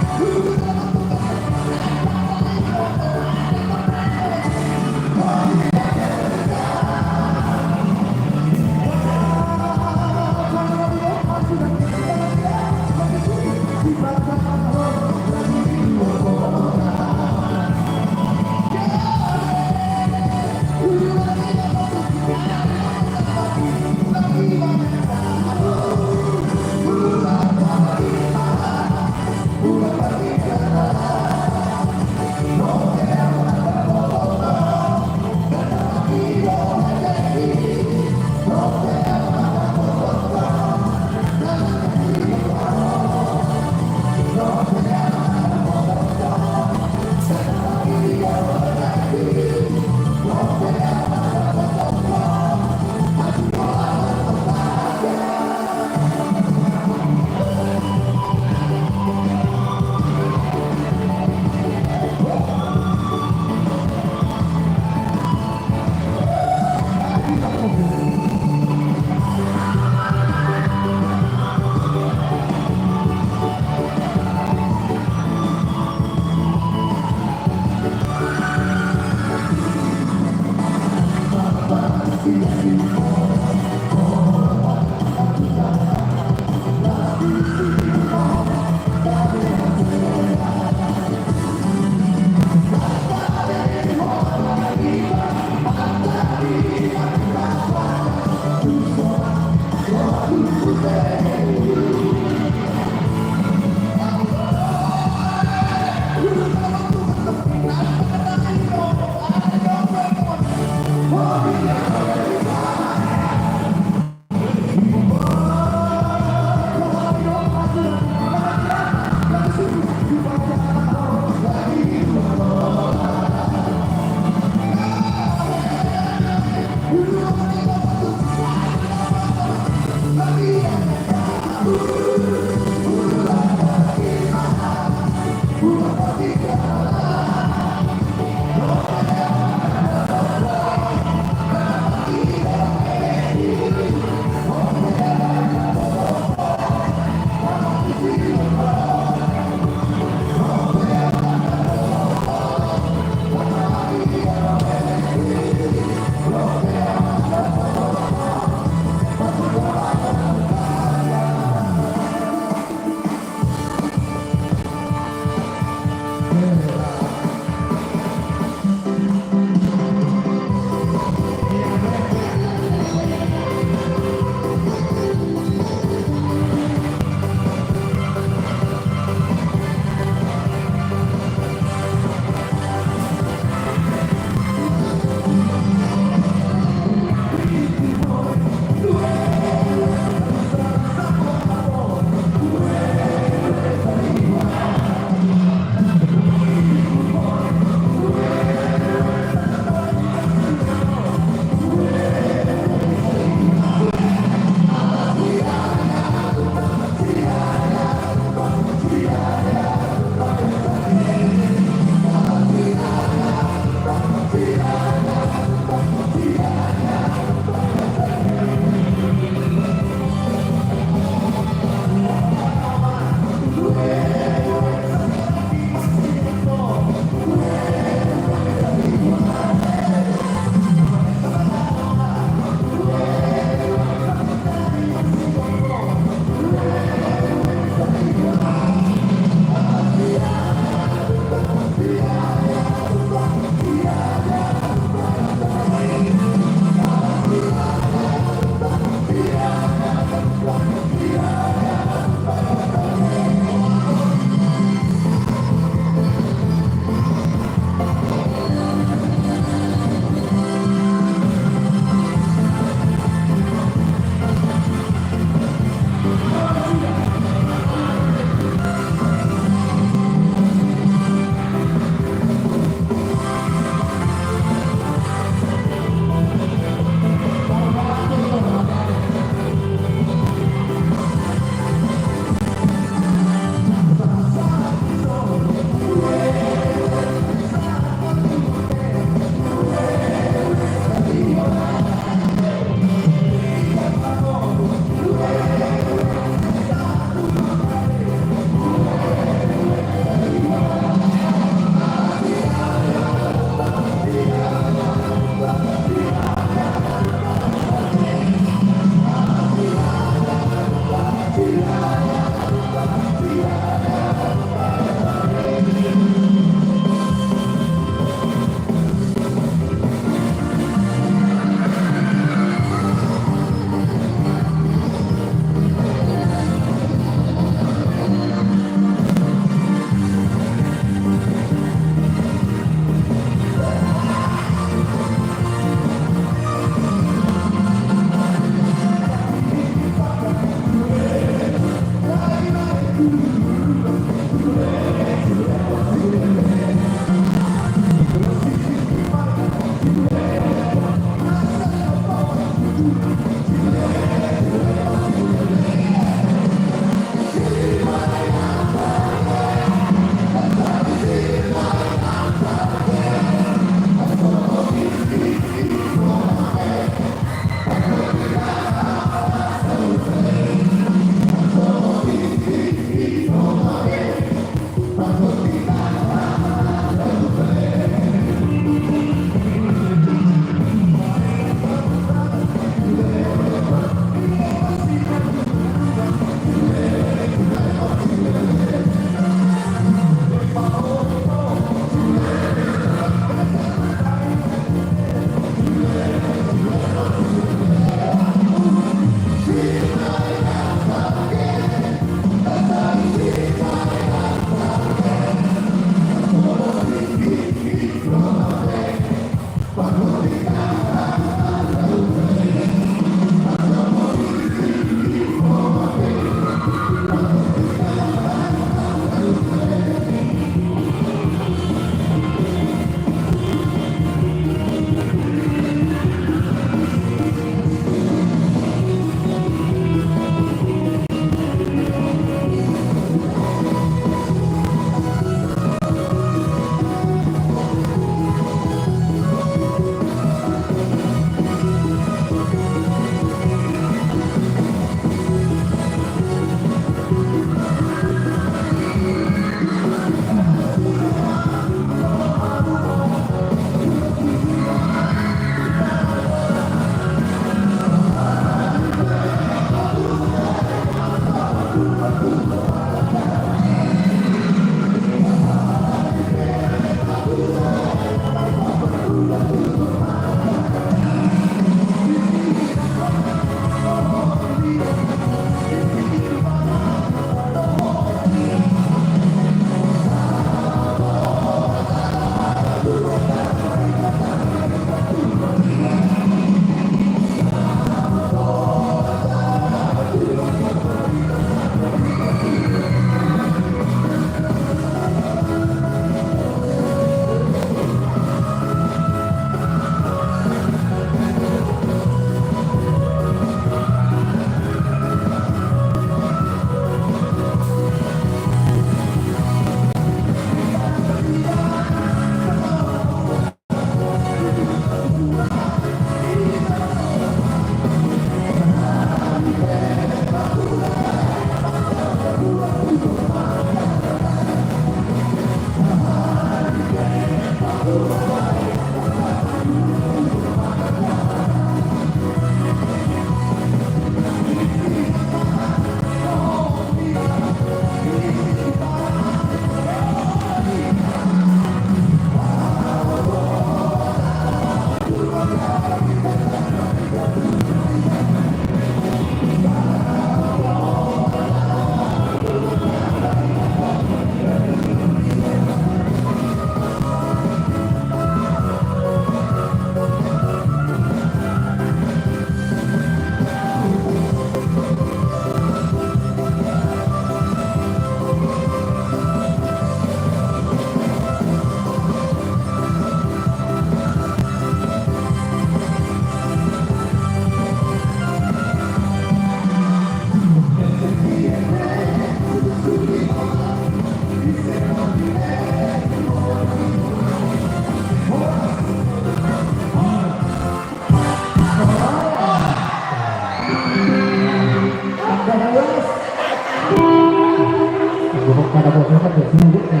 Pada bosan kan ya, sibuk ya.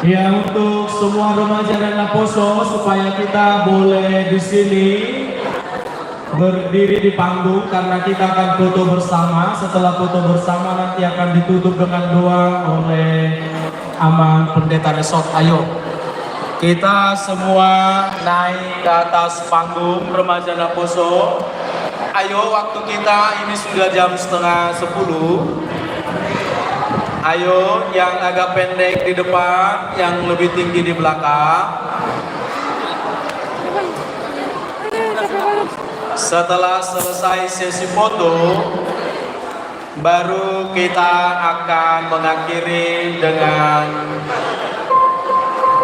Iya, untuk semua remaja dan naposo, supaya kita boleh di sini berdiri di panggung, karena kita akan foto bersama. Setelah foto bersama, nanti akan ditutup dengan doa oleh Amang Pendeta Resort. Ayo, kita semua naik ke atas panggung, remaja naposo. Ayo, waktu kita ini sudah jam setengah sepuluh. Ayo, yang agak pendek di depan, yang lebih tinggi di belakang. Setelah selesai sesi foto, baru kita akan mengakhiri dengan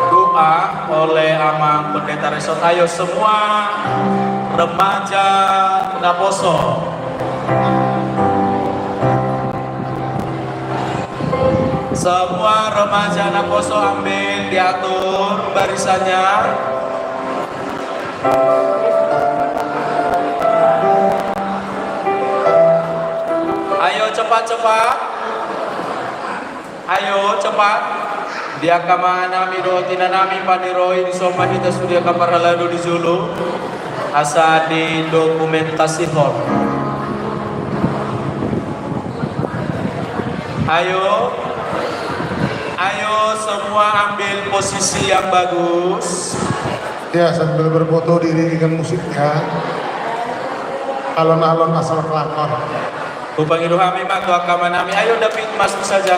doa oleh Amang Pendeta Resort. Ayo semua remaja naposo. Semua remaja naposo ambil diatur barisannya. Ayo cepat-cepat. Ayo cepat. Di angka amanami dohot inanami paniroi, dison ma hita sude angka parhalado di jolo asa didokumentasihon. Ayo, ayo semua ambil posisi yang bagus. Ya, sambil berfoto diiringi dengan musiknya. Alon-alon asal kelakar. Hupangido hami ma tu angka amanami. Ayo, David, masuk saja.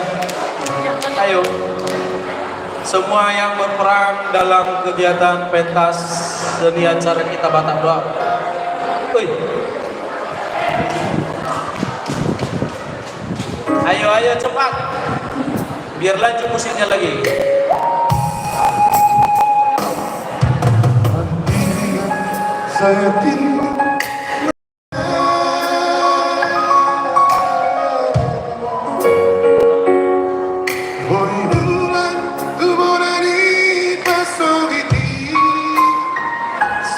Ayo. Semua yang berperan dalam kegiatan pentas seni acara kita Batak Doa. Wih. Ayo, ayo, cepat. Biar lanjut musiknya lagi. Saya tindu.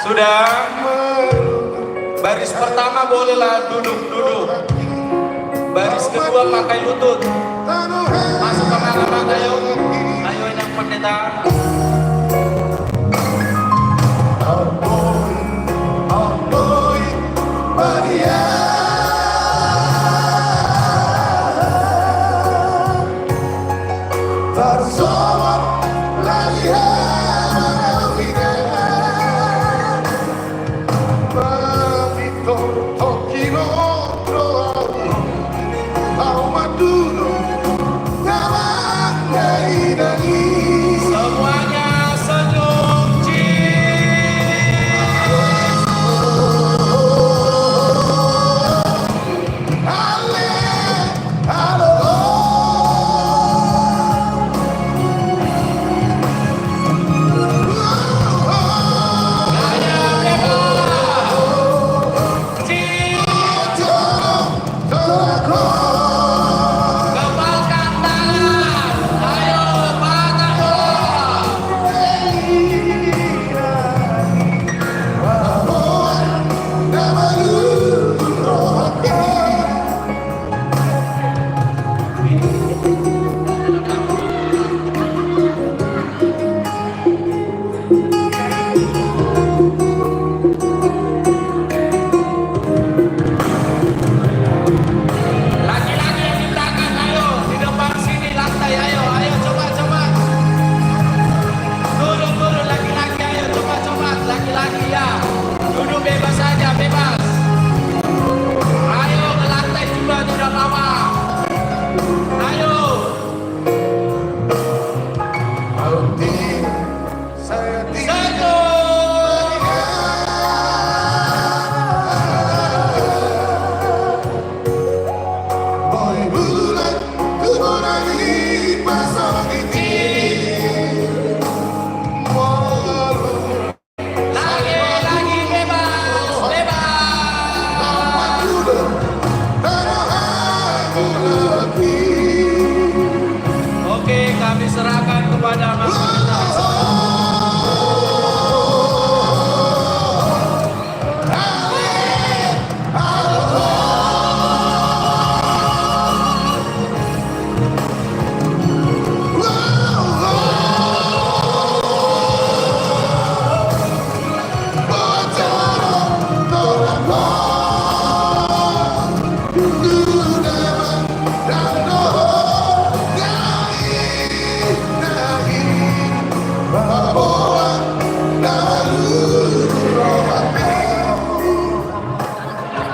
Sudah. Baris pertama bolehlah duduk, duduk. Baris kedua pakai lutut. Masuk ke mana, Bang? Ayo. Ayo, Inang Pendeta. Semuanya senyum, cheers.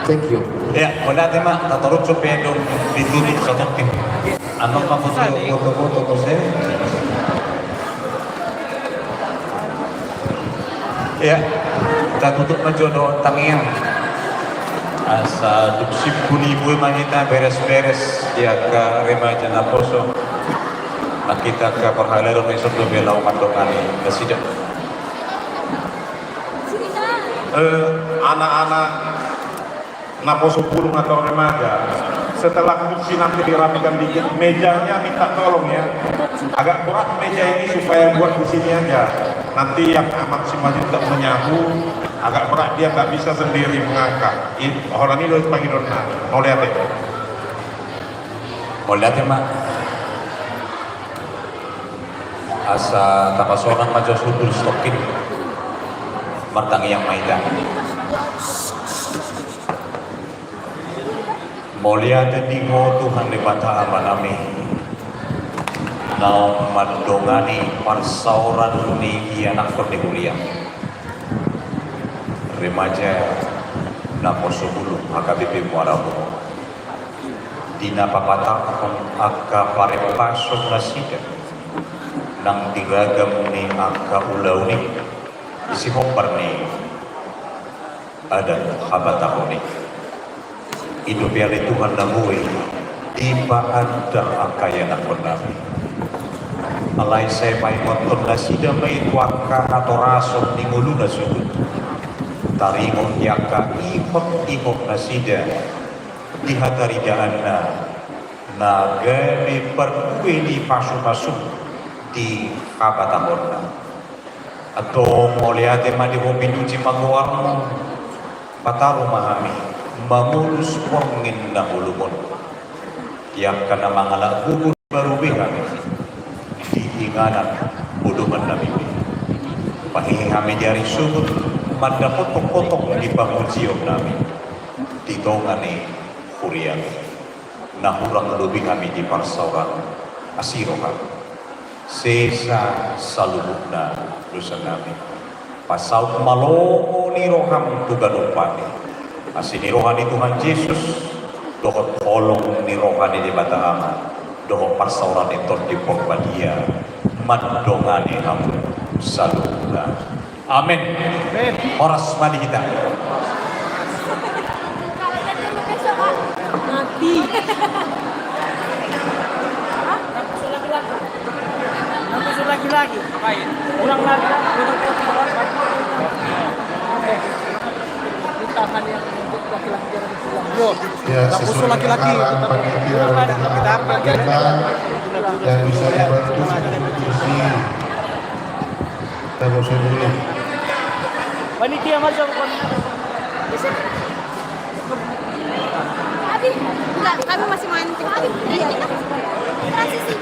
Thank you. Ya, mauliate ma, tatorus jo pe dung ditutup satongkin. Annon ma foto, foto-foto, foto. Ya, tatutup ma jo dohot tangiang. Asa dung simpul i boi ma hita beres-beres di angka remaja naposo. Nang hita angka parhalado na dison dope laho mandongani nasida. Eh, anak-anak naposo bulung atau remaja, setelah kursi nanti dirapikan dikit, mejanya minta tolong ya. Agak berat meja ini, supaya buat di sini aja. Nanti yang anak si Majid nggak menyapu, agak berat, dia nggak bisa sendiri mengangkat. Ini orang ini harus pagi dona. Mauliate. Mauliate ma. Asa tapasonang ma jo sundul satongkin. Martangiang ma hita. Mauliate di Ho Tuhan Debata Amanami, naung mandongani parsaoran ni ianakhon ni huria, remaja naposo bulung H K B P Muara Bungo. Di na papatangkon angka parempason nasida nang di ragam ni angka ulaon i, di sihombar ni adat habatahon i. I dope ale Tuhan na boi dipaandar angka ianakhonnami. Alai sai paingothon nasida ma i tu angka hatorason ni ngoluna suhut. Taringot di angka ihot-ihot nasida di hataridaanna na gabe parbue ni pasupasu di habatahonna. Antong mauliate ma di Ho, pinuji ma goarmu. Pataru ma hami mangolus borngin na holom on. Di angka na mangalap buku baru be hami di inganan podoman nami be. Pahehe hami di ari sogot mandapothon hotang ni pangujionnami di tonga ni huriami. Na hurang lobi hami di parsaoran, asi roham. Sesa saluhutna dosanami. Pasaut ma lomo ni roham tu ganup hami. Asi ni roha ni Tuhan Jesus, dohot holong ni roha ni Debata Ama, dohot parsaoran ni Tondi Porbadia, mandongani hamu saluhutna. Amen. Amen. Horas ma di hita. Mati. Hah? Naposo laki-laki. Naposo laki-laki. Ulang lagi. Ulang lagi. Tangan yang untuk laki-laki jangan pulang. Yo. Ya, sesuai dengan arahan panitia dan agenda, yang bisa dibantu sudah diisi. Kita gak usah dulu. Panitia masuk. Abi, enggak, kami masih main. Abi, iya. Transisi.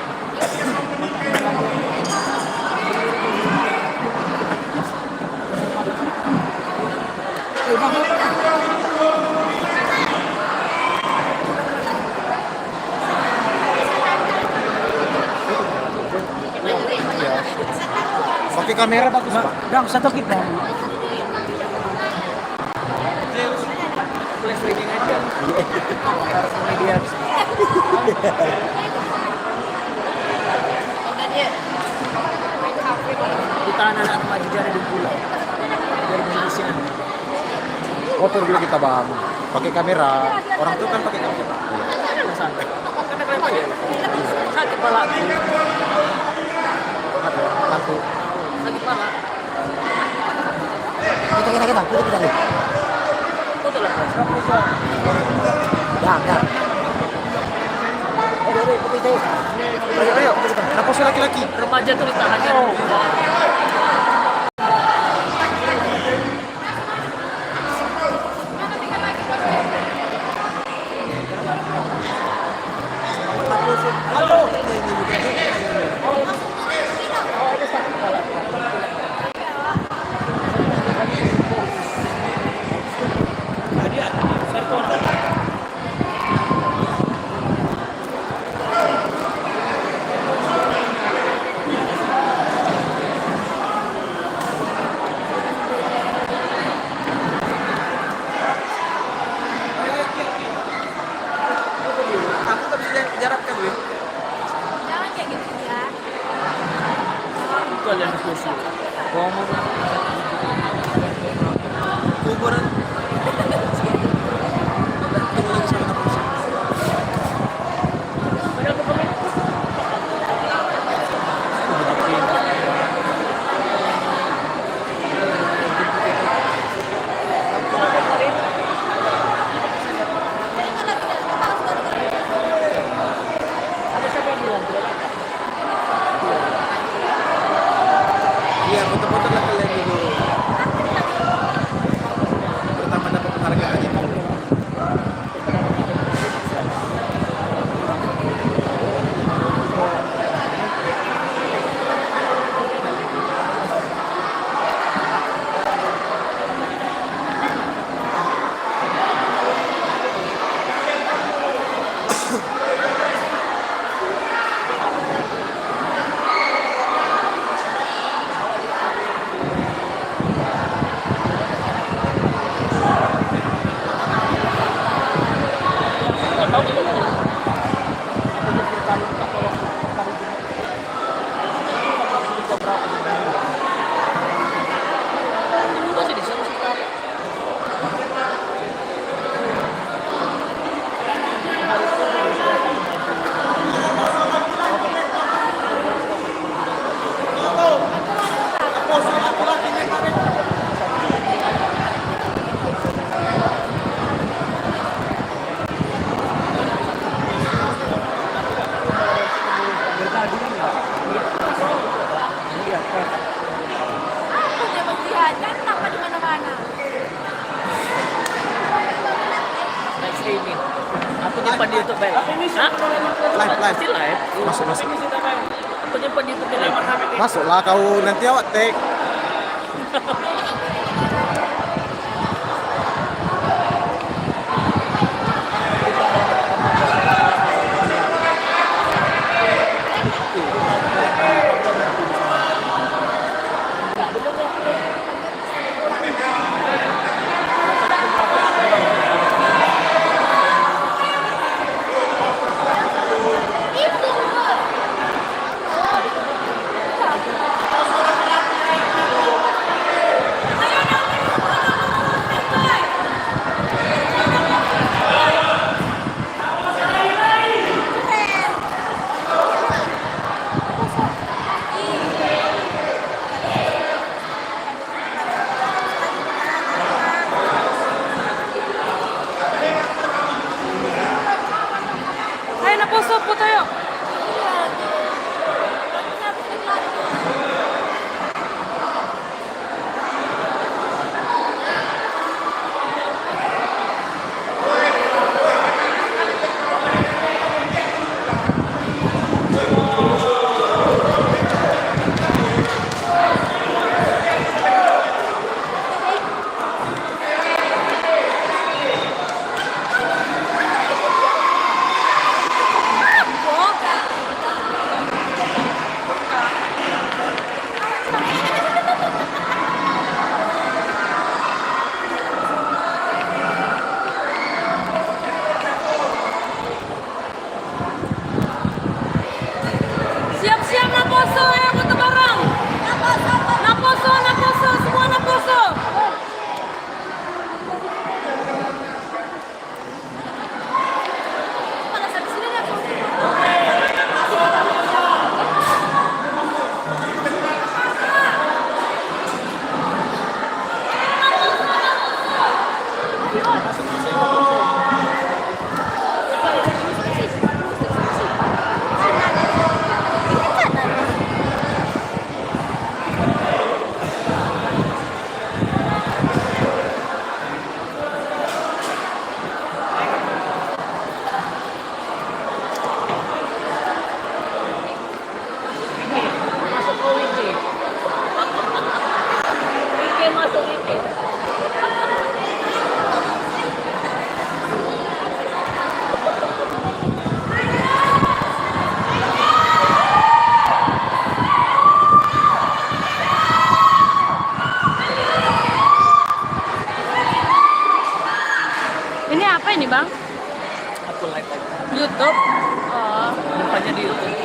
Pakai kamera bagus, Pak. Dang, satu kita. Flash reading aja. Media. Kita anak-anak maju jadi di pulau. Biar bisa. Kotor dulu kita, Bang. Pakai kamera. Orang tua kan pakai kamera. Iya. Santai. Sakit pala. Sakit pala. Kita, kita, kita, kita, kita. Foto lah. Dah, dah. Ayo, ayo, kita, kita. Ayo, ayo, kita, kita. Kenapa sih laki-laki? Remaja tuh ditahan. Oh. Nyimpan di YouTube, Bel. Hah? Live, live. Masih live. Masuk, masuk. Apa nyimpan di YouTube, Bel? Masuklah kau, nanti awak tag. Ayo, naposo, foto, yuk. Siap-siap naposo, ayo foto bareng. Naposo, naposo, semua naposo. Ini apa ini, Bang? Aku live aja. YouTube? Oh. Depannya di YouTube.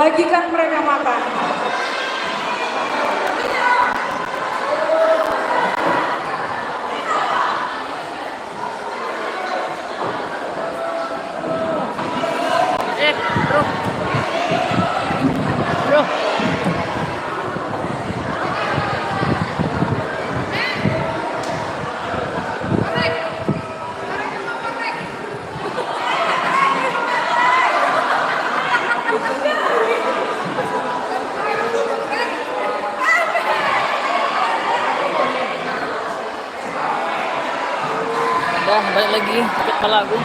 Bagikan mereka makan. Eh, bro. Bro. Dah, balik lagi sakit palaku.